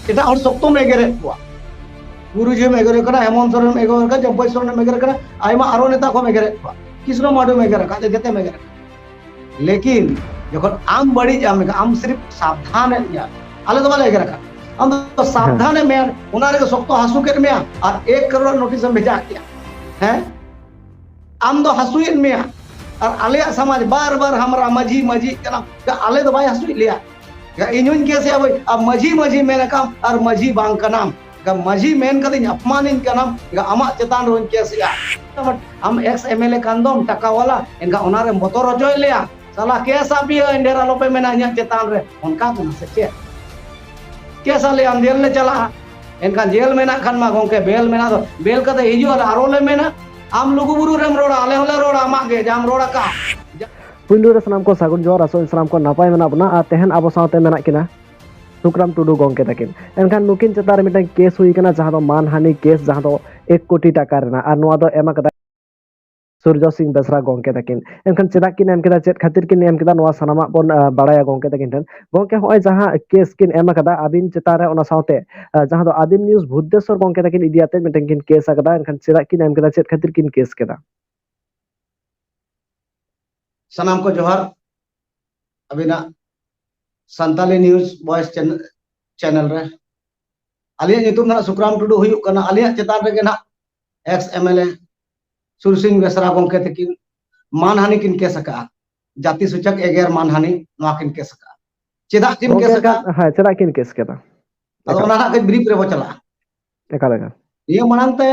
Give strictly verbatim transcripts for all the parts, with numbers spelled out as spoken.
ᱮᱴᱟᱜ ᱦᱚᱲ ᱥᱚᱠᱛᱚᱢ ᱮᱜᱮᱨᱮᱫ ᱠᱚᱣᱟ᱾ ᱜᱩᱨᱩᱡᱤᱢ ᱮᱜᱮᱨᱮ ᱠᱟᱱᱟ, ᱦᱮᱢᱚᱱᱛ ᱥᱚᱨᱮᱱᱮᱢ ᱮᱜᱮᱨᱮ ᱠᱟᱱᱟ, ᱡᱚᱢᱯᱚᱭ ᱥᱚᱨᱮᱱᱮᱢ ᱮᱜᱮᱨᱮ ᱠᱟᱱᱟ, ᱟᱭᱢᱟ ᱟᱨᱚ ᱱᱮᱛᱟ ᱠᱚᱢ ᱮᱜᱮᱨᱮᱫ ᱠᱚᱣᱟ, ᱠᱨᱤᱥᱱᱚ ᱢᱟᱱᱰᱤᱢ ᱮᱜᱮᱨ ᱟᱠᱟᱫ, ᱡᱮᱛᱮᱢ ᱮᱜᱮᱨ ᱟᱠᱟᱫ᱾ ᱞᱮᱠᱤᱱ ᱡᱚᱠᱷᱚᱱ ᱟᱢ ᱵᱟᱹᱲᱤᱡ ᱟᱢ ᱮᱱᱠᱷᱟᱱ ᱟᱢ ᱥᱤᱨᱯ ᱥᱟᱵᱫᱷᱟᱱ ᱮᱫ ᱢᱮᱭᱟ, ᱟᱞᱮ ᱫᱚ ᱵᱟᱞᱮ ᱮᱜᱮᱨ ᱟᱠᱟᱫ᱾ ᱟᱢ ᱫᱚ ᱥᱟᱵᱫᱷᱟᱱ ᱮᱫ ᱢᱮᱭᱟ, ᱚᱱᱟ ᱨᱮᱜᱮ ᱥᱚᱠᱛᱚ ᱦᱟᱹᱥᱩ ᱠᱮᱫ ᱢᱮᱭᱟ ᱟᱨ ᱮᱠ ᱠᱟᱨᱳᱲ ᱱᱳᱴᱤᱥ ᱮᱢ ᱵᱷᱮᱡᱟ ᱠᱮᱫᱼᱟ᱾ ᱦᱮᱸ, ᱟᱢ ᱫᱚ ᱦᱟᱹᱥᱩᱭᱮᱫ ᱢᱮᱭᱟ ᱟᱨ ᱟᱞᱮᱭᱟᱜ ᱥᱚᱢᱟᱡᱽ ᱵᱟᱨ ᱵᱟᱨ ᱦᱟᱢᱨᱟ ᱢᱟᱹᱡᱷᱤ ᱢᱟᱹᱡᱷᱤ ᱠᱟᱱᱟᱢ, ᱟᱞᱮ ᱫᱚ ᱵᱟᱭ ᱦᱟᱹᱥᱩᱭᱮᱫ ᱞᱮᱭᱟ᱾ ᱤᱧ ᱦᱚᱧ ᱠᱮᱥᱮᱜᱼᱟ ᱵᱷᱟᱹᱭ, ᱟᱢ ᱢᱟᱹᱡᱷᱤ ᱢᱟᱹᱡᱷᱤ ᱢᱮᱱ ᱟᱠᱟᱢ ᱟᱨ ᱢᱟᱹᱡᱷᱤ ᱵᱟᱝ ᱠᱟᱱᱟᱢ᱾ ᱢᱟᱹᱡᱷᱤ ᱢᱮᱱ ᱠᱟᱛᱮᱧ ᱟᱯᱢᱟᱱᱤᱧ ᱠᱟᱱᱟᱢ, ᱟᱢᱟᱜ ᱪᱮᱛᱟᱱ ᱨᱮᱦᱚᱧ ᱠᱮᱥᱮᱜᱼᱟ᱾ ᱟᱢ ᱮᱠᱥ ᱮᱢ ᱮᱞ ᱮ ᱠᱟᱱ ᱫᱚᱢ, ᱴᱟᱠᱟ ᱣᱟᱞᱟ, ᱮᱱᱠᱷᱟᱱ ᱚᱱᱟᱨᱮᱢ ᱵᱚᱛᱚᱨ ᱦᱚᱪᱚᱭᱮᱫ ᱞᱮᱭᱟ᱾ ᱥᱟᱞᱟ ᱠᱮᱥ ᱟᱯᱮᱭᱟᱹᱧ, ᱰᱷᱮᱨ ᱟᱞᱚᱯᱮ ᱢᱮᱱᱟ ᱤᱧᱟᱹᱜ ᱪᱮᱛᱟᱱ ᱨᱮ, ᱚᱱᱠᱟ ᱠᱟᱱᱟ ᱥᱮ ᱪᱮᱫ? ᱠᱮᱥ ᱟᱞᱮᱭᱟᱢ, ᱡᱮᱞ ᱞᱮ ᱪᱟᱞᱟᱜᱼᱟ᱾ ᱮᱱᱠᱷᱟᱱ ᱡᱮᱞ ᱢᱮᱱᱟᱜ ᱠᱷᱟᱱ ᱢᱟ ᱜᱚᱝᱠᱮ, ᱵᱮᱞ ᱢᱮᱱᱟᱜ ᱫᱚ, ᱵᱮᱞ ᱠᱟᱛᱮ ᱦᱤᱡᱩᱜ ᱟᱞᱮ, ᱟᱨᱚ ᱞᱮ ᱢᱮᱱᱟ, ᱟᱢ ᱞᱩᱜᱩ ᱵᱩᱨᱩ ᱨᱮᱢ ᱨᱚᱲᱟ, ᱟᱞᱮ ᱦᱚᱸᱞᱮ ᱨᱚᱲᱟ ᱟᱢᱟᱜ ᱜᱮ, ᱡᱟᱢ ᱨᱚᱲ ᱟᱠᱟᱫ᱾ ᱯᱩᱭᱞᱩ ᱨᱮ ᱥᱟᱱᱟᱢ ᱠᱚ ᱥᱟᱹᱜᱩᱱ ᱡᱚᱦᱟᱨ, ᱟᱥᱚᱜ ᱟᱹᱧ ᱥᱟᱱᱟᱢ ᱠᱚ ᱱᱟᱯᱟᱭ ᱢᱮᱱᱟᱜ ᱵᱚᱱᱟ᱾ ᱟᱨ ᱛᱮᱦᱮᱧ ᱟᱵᱚ ᱥᱟᱶᱛᱮ ᱢᱮᱱᱟᱜ ᱠᱤᱱᱟ ᱥᱩᱠᱨᱟᱢ ᱴᱩᱰᱩ ᱜᱚᱝᱠᱮ ᱛᱟᱹᱠᱤᱱ᱾ ᱮᱱᱠᱷᱟᱱ ᱱᱩᱠᱤᱱ ᱪᱮᱛᱟᱱ ᱨᱮ ᱢᱤᱫᱴᱟᱝ ᱠᱮᱥ ᱦᱩᱭ ᱠᱟᱱᱟ, ᱡᱟᱦᱟᱸ ᱫᱚ ᱢᱟᱱᱦᱟᱱᱤ ᱠᱮᱥ, ᱡᱟᱦᱟᱸ ᱫᱚ ᱮᱠ ᱠᱳᱴᱤ ᱴᱟᱠᱟ ᱨᱮᱱᱟᱜ, ᱟᱨ ᱱᱚᱣᱟ ᱫᱚ ᱮᱢ ᱟᱠᱟᱫᱟ ᱥᱩᱨᱡᱚ ᱥᱤᱝ ᱵᱮᱥᱨᱟ ᱜᱚᱝᱠᱮ ᱛᱟᱹᱠᱤᱱ᱾ ᱮᱱᱠᱷᱟᱱ ᱪᱮᱫᱟᱜ ᱠᱤᱱ ᱮᱢ ᱠᱮᱫᱟ, ᱪᱮᱫ ᱠᱷᱟᱹᱛᱤᱨ ᱠᱤᱱ ᱮᱢ ᱠᱮᱫᱟ, ᱱᱚᱣᱟ ᱥᱟᱱᱟᱢᱟᱜ ᱵᱚᱱ, ᱟ, ᱵᱟᱲᱟᱭᱟ ᱜᱚᱝᱠᱮ ᱛᱟᱹᱠᱤᱱ ᱴᱷᱮᱱ᱾ ᱜᱚᱝᱠᱮ, ᱦᱚᱸᱜᱼᱚᱭ ᱡᱟᱦᱟᱸ ᱠᱮᱥ ᱠᱤᱱ ᱮᱢ ᱟᱠᱟᱫᱟ ᱟᱹᱵᱤᱱ ᱪᱮᱛᱟᱱ ᱨᱮ, ᱚᱱᱟ ᱥᱟᱶᱛᱮ, ᱟ, ᱡᱟᱦᱟᱸ ᱫᱚ ᱟᱹᱫᱤᱢ ᱱᱤᱭᱩᱡᱽ ᱵᱷᱩᱫᱽᱫᱮᱥᱚᱨ ᱜᱚᱝᱠᱮ ᱛᱟᱹᱠᱤᱱ ᱤᱫᱤ ᱟᱛᱮ ᱢᱤᱫᱴᱮᱱ ᱠᱤᱱ ᱠᱮᱥ ᱟᱠᱟᱫᱟ, ᱮᱱᱠᱷᱟᱱ ᱪᱮᱫᱟᱜ ᱠᱤᱱ ᱮᱢ ᱠᱮᱫᱟ, ᱪᱮᱫ ᱠᱷᱟᱹᱛᱤᱨ ᱠᱤᱱ ᱠᱮᱥ ᱠᱮᱫᱟ? ᱥᱟᱱᱟᱢ ᱠᱚ ᱡᱚᱦᱟᱨ, ᱟᱹᱵᱤᱱᱟᱜ ᱥᱟᱱᱛᱟᱞᱤ ᱱᱤᱭᱩᱡᱽ ᱵᱷᱚᱭᱮᱥ ᱪᱮᱱ-, ᱪᱮᱱᱮᱞ ᱨᱮ᱾ ᱟᱹᱞᱤᱧᱟᱜ ᱧᱩᱛᱩᱢ ᱫᱚ ᱱᱟᱜ ᱥᱩᱠᱨᱟᱢ ᱴᱩᱰᱩ ᱦᱩᱭᱩᱜ ᱠᱟᱱᱟ᱾ ᱟᱹᱞᱤᱧᱟᱜ ᱪᱮᱛᱟᱱ ᱨᱮᱜᱮ ᱱᱟᱜ ᱮᱠᱥ ᱮᱢ ᱮᱞ ᱮ ᱥᱩᱨᱥᱤᱝ ᱵᱮᱥᱨᱟ ᱜᱚᱝᱠᱮ ᱛᱟᱹᱠᱤᱱ ᱢᱟᱱᱦᱟᱱᱤ ᱠᱤᱱ ᱠᱮᱥ ᱟᱠᱟᱫᱼᱟ, ᱡᱟᱹᱛᱤ ᱥᱩᱪᱚᱠ ᱮᱜᱮᱨ ᱢᱟᱱᱦᱟᱱᱤ, ᱱᱚᱣᱟ ᱠᱤᱱ ᱠᱮᱥ ᱟᱠᱟᱫᱼᱟ᱾ ᱪᱮᱫᱟᱜ ᱠᱤᱱ ᱜᱚᱝᱠᱮ, ᱠᱮᱥ ᱟᱠᱟᱫᱼᱟ? ᱦᱮᱸ, ᱪᱮᱫᱟᱜ ᱠᱤᱱ ᱠᱮᱥ ᱠᱮᱫᱟ? ᱟᱫᱚ ᱮᱠᱟᱞ᱾ ᱚᱱᱟ ᱱᱟᱜ ᱠᱟᱹᱡ ᱵᱨᱤᱯ ᱨᱮᱵᱚ ᱪᱟᱞᱟᱜᱼᱟ᱾ ᱮᱠᱟᱞ, ᱮᱠᱟᱞ᱾ ᱱᱤᱭᱟᱹ ᱢᱟᱲᱟᱝ ᱛᱮ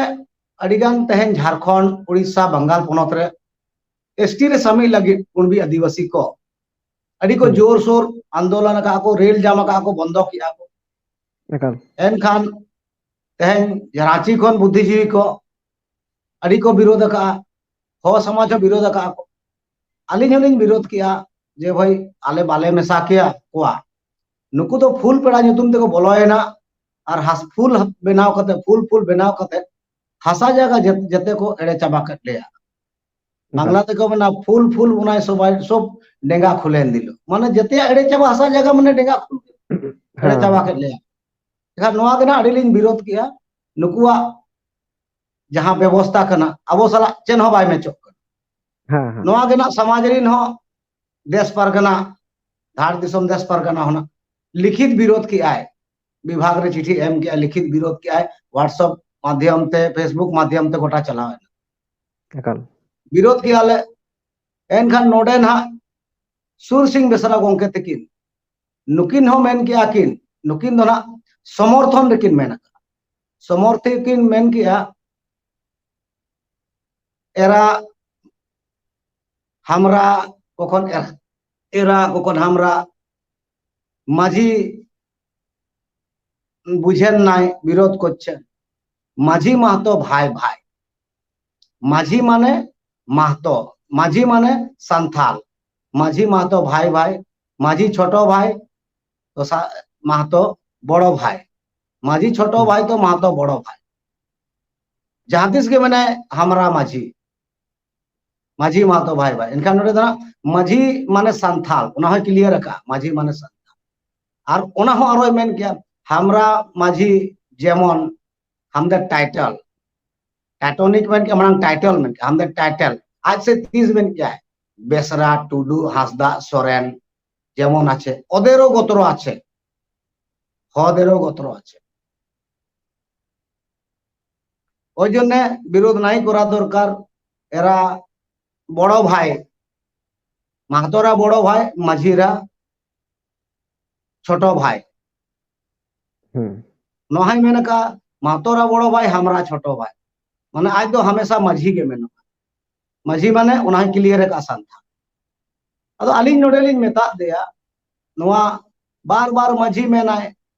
ᱟᱹᱰᱤᱜᱟᱱ ᱛᱮᱦᱮᱧ ᱡᱷᱟᱲᱠᱷᱚᱸᱰ, ᱩᱲᱤᱥᱥᱟ, ᱵᱟᱝᱜᱟᱞ ᱯᱚᱱᱚᱛ ᱨᱮ ᱮᱥ ᱴᱤ ᱨᱮ ᱥᱟᱹᱢᱤᱞ ᱞᱟᱹᱜᱤᱫ ᱠᱩᱬᱵᱤ ᱟᱹᱫᱤᱵᱟᱹᱥᱤ ᱠᱚ ᱟᱹᱰᱤ ᱠᱚ ᱦᱩᱸ᱾ ᱡᱳᱨᱥᱳᱨ ᱟᱱᱫᱳᱞᱚᱱ ᱟᱠᱟᱫᱼᱟ ᱠᱚ, ᱨᱮᱞ ᱡᱟᱢ ᱟᱠᱟᱫᱼᱟ ᱠᱚ, ᱵᱚᱱᱫᱚ ᱠᱮᱫᱼᱟ ᱠᱚ᱾ ᱮᱠᱟᱞ᱾ ᱮᱱᱠᱷᱟᱱ ᱛᱮᱦᱮᱧ ᱨᱟᱸᱪᱤ ᱠᱷᱚᱱ ᱵᱩᱫᱽᱫᱷᱤᱡᱤᱵᱤ ᱠᱚ ᱟᱹᱰᱤ ᱠᱚ ᱵᱤᱨᱳᱫ ᱟᱠᱟᱫᱼᱟ, ᱦᱚᱲ ᱥᱚᱢᱟᱡᱽ ᱦᱚᱸ ᱵᱤᱨᱳᱫ ᱟᱠᱟᱫᱼᱟ ᱠᱚ᱾ ᱟᱹᱞᱤᱧ ᱦᱚᱸᱞᱤᱧ ᱵᱤᱨᱳᱫ ᱠᱮᱫᱼᱟ ᱡᱮ ᱵᱷᱟᱹᱭ, ᱟᱞᱮ ᱵᱟᱞᱮ ᱢᱮᱥᱟ ᱠᱮᱭᱟ ᱠᱚᱣᱟ᱾ ᱱᱩᱠᱩ ᱫᱚ ᱯᱷᱩᱞ ᱯᱮᱲᱟ ᱧᱩᱛᱩᱢ ᱛᱮᱠᱚ ᱵᱚᱞᱚᱭᱮᱱᱟ ᱟᱨ ᱦᱟᱥ-, ᱯᱷᱩᱞ ᱵᱮᱱᱟᱣ ᱠᱟᱛᱮ, ᱯᱷᱩᱞ ᱯᱷᱩᱞ ᱵᱮᱱᱟᱣ ᱠᱟᱛᱮ ᱦᱟᱥᱟ ᱡᱟᱭᱜᱟ ᱡᱮ-, ᱡᱮᱛᱮ ᱠᱚ ᱮᱲᱮ ᱪᱟᱵᱟ ᱠᱮᱫ ᱞᱮᱭᱟ᱾ ᱮᱠᱟᱞ᱾ ᱵᱟᱝᱞᱟ ᱛᱮᱠᱚ ᱢᱮᱱᱟ, "ᱯᱷᱩᱞ ᱯᱷᱩᱞ ᱩᱱᱟᱭ ᱥᱚᱵᱟᱭ ᱥᱚᱵ ᱰᱮᱸᱜᱟ ᱠᱷᱩᱞᱮᱱ ᱫᱤᱞᱚ", ᱢᱟᱱᱮ ᱡᱮᱛᱮᱭᱟᱜ ᱮᱲᱮ ᱪᱟᱵᱟ, ᱦᱟᱥᱟ ᱡᱟᱭᱜᱟ ᱢᱟᱱᱮ ᱰᱮᱸᱜᱟ ᱠᱷᱩᱞ ᱮᱲᱮ ᱦᱮᱸ, ᱪᱟᱵᱟ ᱦᱮᱸ᱾ ᱠᱮᱫ ᱞᱮᱭᱟ᱾ ᱮᱱᱠᱷᱟᱱ ᱱᱚᱣᱟ ᱜᱮ ᱱᱟᱜ ᱟᱹᱰᱤ ᱞᱤᱧ ᱵᱤᱨᱳᱫ ᱠᱮᱜᱼᱟ᱾ ᱱᱩᱠᱩᱣᱟᱜ ᱡᱟᱦᱟᱸ ᱵᱮᱵᱚᱥᱛᱟ ᱠᱟᱱᱟ, ᱟᱵᱚ ᱥᱟᱞᱟᱜ ᱪᱮᱫ ᱦᱚᱸ ᱵᱟᱭ ᱢᱮᱪᱚᱜ ᱠᱟᱱᱟ᱾ ᱦᱮᱸ, ᱦᱮᱸ᱾ ᱱᱚᱣᱟ ᱜᱮ ᱱᱟᱜ ᱥᱚᱢᱟᱡᱽ ᱨᱤᱱ ᱦᱚᱸ, ᱫᱮᱥ ᱯᱟᱨᱜᱟᱱᱟ, ᱫᱷᱟᱲ ᱫᱤᱥᱚᱢ ᱫᱮᱥ ᱯᱟᱨᱜᱟᱱᱟ ᱦᱚᱸ ᱱᱟᱜ ᱞᱤᱠᱷᱤᱛ ᱵᱤᱨᱳᱫ ᱠᱮᱜᱼᱟᱭ, ᱵᱤᱵᱷᱟᱜᱽ ᱨᱮ ᱪᱤᱴᱷᱤ ᱮᱢ ᱠᱮᱜᱼᱟᱭ, ᱞᱤᱠᱷᱤᱛ ᱵᱤᱨᱳᱫ ᱠᱮᱜᱼᱟᱭ, WhatsApp ᱢᱟᱫᱽᱫᱷᱚᱢ ᱛᱮ, Facebook ᱢᱟᱫᱽᱫᱷᱚᱢ ᱛᱮ ᱜᱚᱴᱟ ᱪᱟᱞᱟᱣ ᱮᱱᱟ᱾ ᱮᱠᱟᱞ᱾ ᱵᱤᱨᱳᱫ ᱠᱮᱜᱼᱟ ᱞᱮ᱾ ᱮᱱᱠᱷᱟᱱ ᱱᱚᱰᱮ ᱱᱟᱦᱟᱜ ᱥᱩᱨ ᱥᱤᱝ ᱵᱮᱥᱨᱟ ᱜᱚᱢᱠᱮ ᱛᱟᱹᱠᱤᱱ, ᱱᱩᱠᱤᱱ ᱦᱚᱸ ᱢᱮᱱ ᱠᱮᱜᱼᱟ ᱠᱤᱱ, ᱱᱩᱠᱤᱱ ᱫᱚ ᱱᱟᱦᱟᱜ ᱥᱚᱢᱚᱨᱛᱷᱚᱱ ᱨᱮᱠᱤᱱ ᱢᱮᱱ ᱟᱠᱟᱫᱟ᱾ ᱥᱚᱢᱚᱨᱛᱷᱚᱱ ᱠᱤᱱ ᱢᱮᱱ ᱠᱮᱜᱼᱟ, ᱮᱨᱟ ᱦᱟᱢᱨᱟ ᱠᱚᱠᱷᱚᱱ ᱮᱨ-, ᱮᱨᱟ ᱠᱚᱠᱷᱚᱱ ᱦᱟᱢᱨᱟ, ᱢᱟᱹᱡᱷᱤ ᱵᱩᱡᱷᱮᱱ ᱱᱟᱭ ᱵᱤᱨᱳᱫ ᱠᱚᱨᱪᱷᱮᱱ, ᱢᱟᱹᱡᱷᱤ ᱢᱟᱦᱛᱚ ᱵᱷᱟᱭ ᱵᱷᱟᱭ, ᱢᱟᱹᱡᱷᱤ ᱢᱟᱱᱮ ᱢᱟᱦᱛᱚ, ᱢᱟᱹᱡᱷᱤ ᱢᱟᱱᱮ ᱥᱟᱱᱛᱷᱟᱞ, ᱢᱟᱹᱡᱷᱤ ᱢᱟᱦᱛᱚ ᱵᱷᱟᱭ ᱵᱷᱟᱭ, ᱢᱟᱹᱡᱷᱤ ᱪᱷᱳᱴᱚ ᱵᱷᱟᱭ, ᱛᱚ ᱥᱟ-, ᱢᱟᱦᱛᱚ ᱵᱚᱲᱚ ᱵᱷᱟᱭ, ᱢᱟᱹᱡᱷᱤ ᱪᱷᱳᱴᱚ ᱦᱩᱸ᱾ ᱵᱷᱟᱭ ᱛᱚ ᱢᱟᱦᱛᱚ ᱵᱚᱲᱚ ᱵᱷᱟᱭ, ᱡᱟᱦᱟᱸ ᱛᱤᱥ ᱜᱮ ᱢᱟᱱᱮ ᱦᱟᱢᱨᱟ ᱢᱟᱹᱡᱷᱤ, ᱢᱟᱹᱡᱷᱤ ᱢᱟᱦᱛᱚ ᱵᱷᱟᱭ ᱵᱷᱟᱭ᱾ ᱮᱱᱠᱷᱟᱱ ᱱᱚᱰᱮ ᱫᱚ ᱱᱟᱜ ᱢᱟᱹᱡᱷᱤ ᱢᱟᱱᱮ ᱥᱟᱱᱛᱷᱟᱞ, ᱚᱱᱟ ᱦᱚᱸᱭ clear ᱟᱠᱟᱫᱼᱟ, ᱢᱟᱹᱡᱷᱤ ᱢᱟᱱᱮ ᱥᱟᱱᱛᱷᱟᱞ᱾ ᱟᱨ ᱚᱱᱟ ᱦᱚᱸ ᱟᱨᱚᱭ ᱢᱮᱱ ᱠᱮᱭᱟ, ᱦᱟᱢᱨᱟ ᱢᱟᱹᱡᱷᱤ ᱡᱮᱢᱚᱱ ᱦᱟᱢᱫᱮ title, ᱴᱟᱭᱴᱚᱱᱤᱠ ᱢᱮᱱ ᱠᱮᱭᱟ, ᱢᱟᱲᱟᱝ title ᱢᱮᱱ ᱠᱮᱭᱟ, ᱦᱟᱢᱫᱮ title᱾ ᱟᱡ ᱥᱮ ᱛᱤᱥ ᱢᱮᱱ ᱠᱮᱭᱟ, ᱵᱮᱥᱨᱟ, ᱴᱩᱰᱩ, ᱦᱟᱸᱥᱫᱟ, ᱥᱚᱨᱮᱱ, ᱡᱮᱢᱚᱱ ᱟᱪᱷᱮ, ᱚᱫᱮᱨᱚ ᱜᱚᱛᱨᱚ ᱟᱪᱷᱮ, ᱦᱚᱫᱮᱨᱚ ᱜᱚᱛᱨᱚ ᱟᱪᱷᱮ᱾ ওই জন্য বিরোধ নাই করা দরকার। এরা বড় ভাই, মাহাতোরা বড় ভাই, মাঝিরা ছোট ভাই। ᱦᱩᱸ᱾ ᱱᱚᱣᱟ ᱦᱚᱸᱭ ᱢᱮᱱ ᱟᱠᱟᱫ, ᱢᱟᱦᱛᱚᱨᱟ ᱵᱚᱲᱚ ᱵᱷᱟᱭ, ᱦᱟᱢᱨᱟ ᱪᱷᱳᱴᱚ ᱵᱷᱟᱭ᱾ ᱢᱟᱱᱮ ᱟᱡ ᱫᱚ ᱦᱟᱢᱮᱥᱟ ᱢᱟᱹᱡᱷᱤ ᱜᱮ ᱢᱮᱱᱚᱜᱼᱟ᱾ ᱢᱟᱹᱡᱷᱤ ᱢᱟᱱᱮ ᱚᱱᱟ ᱦᱚᱸᱭ clear ᱟᱠᱟᱫ ᱥᱟᱱᱛᱷᱟᱞ᱾ ᱟᱫᱚ ᱟᱹᱞᱤᱧ ᱱᱚᱰᱮ ᱞᱤᱧ ᱢᱮᱛᱟᱫ ᱫᱮᱭᱟ, ᱱᱚᱣᱟ ᱵᱟᱨ ᱵᱟᱨ ᱢᱟᱹᱡᱷᱤ ᱢᱮᱱᱟᱭ,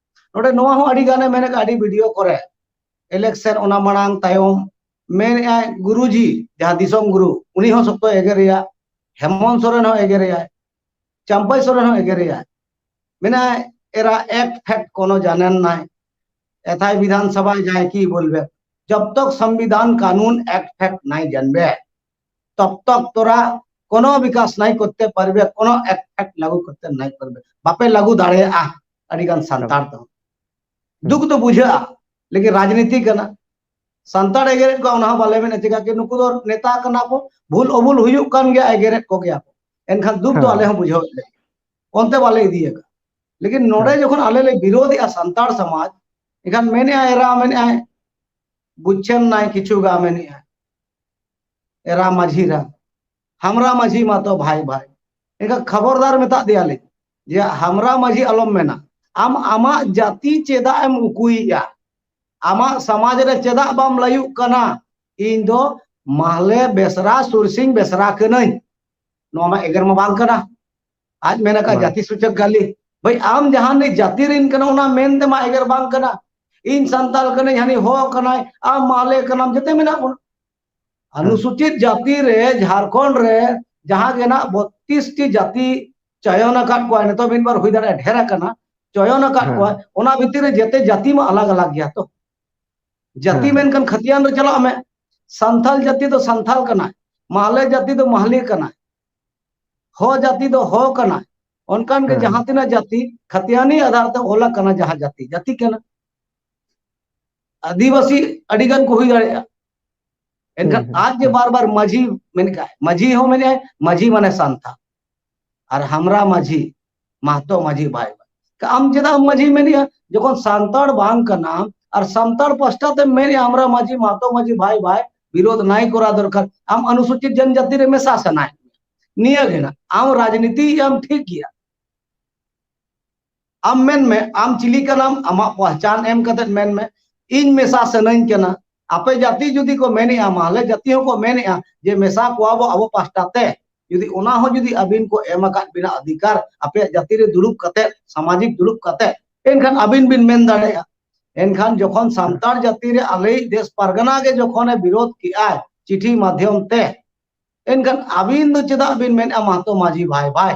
ᱱᱚᱰᱮ ᱱᱚᱣᱟ ᱦᱚᱸ ᱟᱹᱰᱤ ᱜᱟᱱᱮ ᱢᱮᱱ ᱟᱠᱟᱫ, ᱟᱹᱰᱤ video ᱠᱚᱨᱮ, election ᱚᱱᱟ ᱢᱟᱲᱟᱝ ᱛᱟᱭᱚᱢ ᱢᱮᱱᱮᱫᱼᱟᱭ, ᱜᱩᱨᱩᱡᱤ, ᱡᱟᱦᱟᱸ ᱫᱤᱥᱚᱢ ᱜᱩᱨᱩ, ᱩᱱᱤ ᱦᱚᱸ ᱥᱚᱠᱛᱚ ᱮᱜᱮᱨᱮᱭᱟ, ᱦᱮᱢᱚᱱᱛ ᱥᱚᱨᱮᱱ ᱦᱚᱸ ᱮᱜᱮᱨᱮᱭᱟᱭ, ᱪᱟᱢᱯᱟᱭ ᱥᱚᱨᱮᱱ ᱦᱚᱸ ᱮᱜᱮᱨᱮᱭᱟᱭ᱾ ᱢᱮᱱᱟᱭ, এরা act fact কোনো জানেন নাই, এথায় বিধানসভায় যায় কি বলবে, जब तक संविधान कानून act fact নাই জানবে, তব তক তোরা কোনো বিকাশ নাই করতে পারবে, কোনো act fact লাগু করতে নাই পারবে, বাপে লাগু দাঁড়িয়ে আহ। ᱟᱹᱰᱤ ᱜᱟᱱ ᱥᱟᱱᱛᱟᱲ ᱫᱚ ᱫᱩᱠ ᱫᱚ ᱵᱩᱡᱷᱟᱹᱜᱼᱟ, ᱞᱮᱠᱤᱱ ᱨᱟᱡᱽᱱᱤᱛᱤ ᱠᱟᱱᱟ᱾ ᱥᱟᱱᱛᱟᱲ ᱮᱜᱮᱨᱮᱫ ᱠᱚᱣᱟ, ᱚᱱᱟ ᱦᱚᱸ ᱵᱟᱞᱮ ᱢᱮᱱᱟ, ᱪᱮᱫᱟᱜ ᱠᱤ ᱱᱩᱠᱩ ᱫᱚ ᱱᱮᱛᱟ ᱠᱟᱱᱟ ᱠᱚ, ᱵᱷᱩᱞ ᱚᱵᱷᱩᱞ ᱦᱩᱭᱩᱜ ᱠᱟᱱ ᱜᱮᱭᱟ, ᱮᱜᱮᱨᱮᱫ ᱠᱚ ᱜᱮᱭᱟ ᱠᱚ, ᱮᱱᱠᱷᱟᱱ ᱫᱩᱠ ᱫᱚ ᱟᱞᱮ ᱦᱚᱸ ᱵᱩᱡᱷᱟᱹᱣᱮᱫ ᱞᱮ, ᱚᱱᱛᱮ ᱵᱟᱞᱮ ᱤᱫᱤ ᱟᱠᱟᱫ᱾ ᱞᱮᱠᱤᱱ ᱱᱚᱰᱮ ᱡᱚᱠᱷᱚᱱ ᱟᱞᱮ ᱞᱮ ᱵᱤᱨᱳᱫᱷᱮᱜᱼᱟ ᱥᱟᱱᱛᱟᱲ ᱥᱚᱢᱟᱡᱽ, ᱮᱱᱠᱷᱟᱱ ᱢᱮᱱᱮᱜᱼᱟᱭ ᱮᱨᱟ, ᱢᱮᱱᱮᱜᱼᱟᱭ ᱵᱩᱡᱷᱟᱹᱣ ᱱᱟᱭ ᱠᱤᱪᱷᱩ ᱜᱟ ᱢᱮᱱᱮᱜᱼᱟᱭ ᱮᱨᱟ ᱢᱟᱹᱡᱷᱤ ᱨᱟ, ᱦᱟᱢᱨᱟ ᱢᱟᱹᱡᱷᱤ ᱢᱟᱛᱚ ᱵᱷᱟᱭ ᱵᱷᱟᱭ᱾ ᱮᱱᱠᱷᱟᱱ ᱠᱷᱚᱵᱚᱨᱫᱟᱨ ᱢᱮᱛᱟᱜ ᱫᱮᱭᱟᱞᱮ ᱡᱮ ᱦᱟᱢᱨᱟ ᱢᱟᱹᱡᱷᱤ ᱟᱞᱚᱢ ᱢᱮᱱᱟ, ᱟᱢ ᱟᱢᱟᱜ ᱡᱟᱹᱛᱤ ᱪᱮᱫᱟᱜ ᱮᱢ ᱩᱠᱩᱭᱮᱜᱼᱟ? ᱟᱢᱟᱜ ᱥᱚᱢᱟᱡᱽ ᱨᱮ ᱪᱮᱫᱟᱜ ᱵᱟᱢ ᱞᱟᱹᱭᱩᱜ ᱠᱟᱱᱟ ᱤᱧ ᱫᱚ ᱢᱟᱦᱞᱮ ᱵᱮᱥᱨᱟ, ᱥᱩᱨᱥᱤᱝ ᱵᱮᱥᱨᱟ ᱠᱟᱹᱱᱟᱹᱧ? ᱱᱚᱣᱟ ᱢᱟ ᱮᱜᱮᱨ ᱢᱟ ᱵᱟᱝ ᱠᱟᱱᱟ᱾ ᱟᱡ ᱢᱮᱱ ᱟᱠᱟᱫ ᱡᱟᱹᱛᱤ ᱥᱩᱪᱚᱠ ᱜᱟᱹᱞᱤ᱾ ᱵᱷᱟᱹᱭ, ᱟᱢ ᱡᱟᱦᱟᱸ ᱱᱤᱡ ᱡᱟᱹᱛᱤ ᱨᱮᱱ ᱠᱟᱱᱟ, ᱚᱱᱟ ᱢᱮᱱ ᱛᱮᱢᱟ ᱮᱜᱮᱨ ᱵᱟᱝ ᱠᱟᱱᱟ᱾ ᱤᱧ ᱥᱟᱱᱛᱟᱲ ᱠᱟᱹᱱᱟᱹᱧ, ᱦᱟᱹᱱᱤ ᱦᱚ ᱠᱟᱱᱟᱭ, ᱟᱢ ᱢᱟᱦᱞᱮ ᱠᱟᱱᱟᱢ, ᱡᱚᱛᱚ ᱢᱮᱱᱟᱜ ᱵᱚᱱᱟ᱾ ᱚᱱᱩᱥᱩᱪᱤᱛ ᱡᱟᱹᱛᱤ ᱨᱮ ᱡᱷᱟᱲᱠᱷᱚᱸᱰ ᱨᱮ ᱡᱟᱦᱟᱸ ᱜᱮ ᱱᱟᱜ ᱵᱚᱛᱛᱤᱥ ᱴᱤ ᱡᱟᱹᱛᱤ ᱪᱚᱭᱚᱱ ᱟᱠᱟᱫ ᱠᱚᱣᱟ, ᱱᱤᱛᱚᱜ ᱢᱤᱫ ᱵᱟᱨ ᱦᱩᱭ ᱫᱟᱲᱮᱭᱟᱜᱼᱟ ᱰᱷᱮᱨ ᱟᱠᱟᱱᱟ, ᱪᱚᱭᱚᱱ ᱟᱠᱟᱫ ᱠᱚᱣᱟ, ᱚᱱᱟ ᱵᱷᱤᱛᱤᱨ ᱨᱮ ᱡᱮᱛᱮ ᱡᱟᱹᱛᱤ ᱢᱟ ᱟᱞᱟᱜᱽ ᱟᱞᱟᱜᱽ ᱜᱮᱭᱟ ᱛᱚ᱾ ᱡᱟᱹᱛᱤ ᱢᱮᱱᱠᱷᱟᱱ ᱠᱷᱟᱹᱛᱤᱭᱟᱱ ᱨᱮ ᱪᱟᱞᱟᱜ ᱢᱮ, ᱥᱟᱱᱛᱟᱞ ᱡᱟᱹᱛᱤ ᱫᱚ ᱥᱟᱱᱛᱟᱞ ᱠᱟᱱᱟᱭ, ᱢᱟᱦᱞᱮ ᱡᱟᱹᱛᱤ ᱫᱚ ᱢᱟᱦᱞᱮ ᱠᱟᱱᱟᱭ, ᱦᱚ ᱡᱟᱹᱛᱤ ᱫᱚ ᱦᱚ ᱠᱟᱱᱟᱭ᱾ ᱚᱱᱠᱟᱱ ᱜᱮ ᱡᱟᱦᱟᱸ ᱛᱤᱱᱟᱹᱜ ᱡᱟᱹᱛᱤ ᱠᱷᱟᱹᱛᱤᱭᱟᱱᱤ ᱟᱫᱷᱟᱨ ᱛᱮ ᱚᱞ ᱟᱠᱟᱱᱟ, ᱡᱟᱦᱟᱸ ᱡᱟᱹᱛᱤ, ᱡᱟᱹᱛᱤ ᱠᱟᱱᱟ᱾ ᱟᱹᱫᱤᱵᱟᱹᱥᱤ ᱟᱹᱰᱤ ᱜᱟᱱ ᱠᱚ ᱦᱩᱭ ᱫᱟᱲᱮᱭᱟᱜᱼᱟ, ᱮᱱᱠᱷᱟᱱ ᱟᱡ ᱡᱮ ᱵᱟᱨ ᱵᱟᱨ ᱢᱟᱹᱡᱷᱤ ᱢᱮᱱ ᱠᱟᱜ, ᱢᱟᱹᱡᱷᱤ ᱦᱚᱸ ᱢᱮᱱᱮᱜᱼᱟᱭ, ᱢᱟᱹᱡᱷᱤ ᱢᱟᱱᱮ ᱥᱟᱱᱛᱟᱲ, ᱟᱨ ᱦᱟᱢᱨᱟ ᱢᱟᱹᱡᱷᱤ, ᱢᱟᱦᱛᱚ ᱢᱟᱹᱡᱷᱤ ᱵᱷᱟᱭ ᱵᱷᱟᱭ᱾ ᱟᱢ ᱪᱮᱫᱟᱜ ᱮᱢ ᱢᱟᱹᱡᱷᱤ ᱢᱮᱱᱮᱜᱼᱟ? ᱡᱚᱠᱷᱚᱱ ᱥᱟᱱᱛᱟᱲ ᱵᱟᱝ ᱠᱟᱱᱟᱢ ᱟᱨ ᱥᱟᱱᱛᱟᱲ ᱯᱟᱥᱴᱟ ᱛᱮᱢ ᱢᱮᱱᱮᱜᱼᱟ ᱦᱟᱢᱨᱟ ᱢᱟᱹᱡᱷᱤ, ᱢᱟᱦᱛᱚ ᱢᱟᱹᱡᱷᱤ ᱵᱷᱟᱭ ᱵᱷᱟᱭ, ᱵᱤᱨᱳᱫᱷ ᱱᱟᱭ ᱠᱚᱨᱟᱣ ᱫᱚᱨᱠᱟᱨ᱾ ᱟᱢ ᱚᱱᱩᱥᱩᱪᱤᱛ ᱡᱚᱱᱡᱟᱛᱤ ᱨᱮ ᱢᱮᱥᱟ ᱥᱟᱱᱟᱭᱮᱫ ᱢᱮᱭᱟ, ᱱᱤᱭᱟᱹ ᱜᱮ ᱱᱟᱜ᱾ ᱟᱢ ᱨᱟᱡᱽᱱᱤᱛᱤᱭᱟᱢ ᱴᱷᱤᱠ ᱜᱮᱭᱟ, ᱟᱢ ᱢᱮᱱ ᱢᱮ, ᱟᱢ ᱪᱤᱞᱤ ᱠᱟᱱᱟᱢ, ᱟᱢᱟᱜ ᱯᱚᱦᱪᱟᱱ ᱮᱢ ᱠᱟᱛᱮ ᱢᱮᱱ ᱢᱮ, ᱤᱧ ᱢᱮᱥᱟ ᱥᱟᱱᱟᱧ ᱠᱟᱱᱟ᱾ ᱟᱯᱮ ᱡᱟᱹᱛᱤ ᱡᱩᱫᱤ ᱠᱚ ᱢᱮᱱᱮᱜᱼᱟ, ᱢᱟᱦᱞᱮ ᱡᱟᱹᱛᱤ ᱦᱚᱸᱠᱚ ᱢᱮᱱᱮᱜᱼᱟ ᱡᱮ ᱢᱮᱥᱟ ᱠᱚᱣᱟ ᱵᱚ ᱟᱵᱚ ᱯᱟᱥᱴᱟ ᱛᱮ, ᱡᱩᱫᱤ ᱚᱱᱟ ᱦᱚᱸ ᱡᱩᱫᱤ ᱟᱹᱵᱤᱱ ᱠᱚ ᱮᱢ ᱟᱠᱟᱫ ᱵᱤᱱᱟ ᱚᱫᱷᱤᱠᱟᱨ, ᱟᱯᱮᱭᱟᱜ ᱡᱟᱹᱛᱤ ᱨᱮ ᱫᱩᱲᱩᱵ ᱠᱟᱛᱮ, ᱥᱟᱢᱟᱡᱤᱠ ᱫᱩᱲᱩᱵ ᱠᱟᱛᱮ, ᱮᱱᱠᱷᱟᱱ ᱟᱹᱵᱤᱱ ᱵᱤᱱ ᱢᱮᱱ ᱫᱟᱲᱮᱭᱟᱜᱼᱟ᱾ ᱮᱱᱠᱷᱟᱱ ᱡᱚᱠᱷᱚᱱ ᱥᱟᱱᱛᱟᱲ ᱡᱟᱹᱛᱤ ᱨᱮ ᱟᱞᱮᱭᱤᱡ ᱫᱮᱥ ᱯᱟᱨᱜᱟᱱᱟ ᱜᱮ ᱡᱚᱠᱷᱚᱱᱮ ᱵᱤᱨᱳᱫᱷ ᱠᱮᱜᱼᱟᱭ ᱪᱤᱴᱷᱤ ᱢᱟᱫᱷᱭᱚᱢ ᱛᱮ, ᱮᱱᱠᱷᱟᱱ ᱟᱹᱵᱤᱱ ᱫᱚ ᱪᱮᱫᱟᱜ ᱵᱤᱱ ᱢᱮᱱᱮᱜᱼᱟ ᱢᱟᱦᱛᱚ ᱢᱟᱹᱡᱷᱤ ᱵᱷᱟᱭ ᱵᱷᱟᱭ?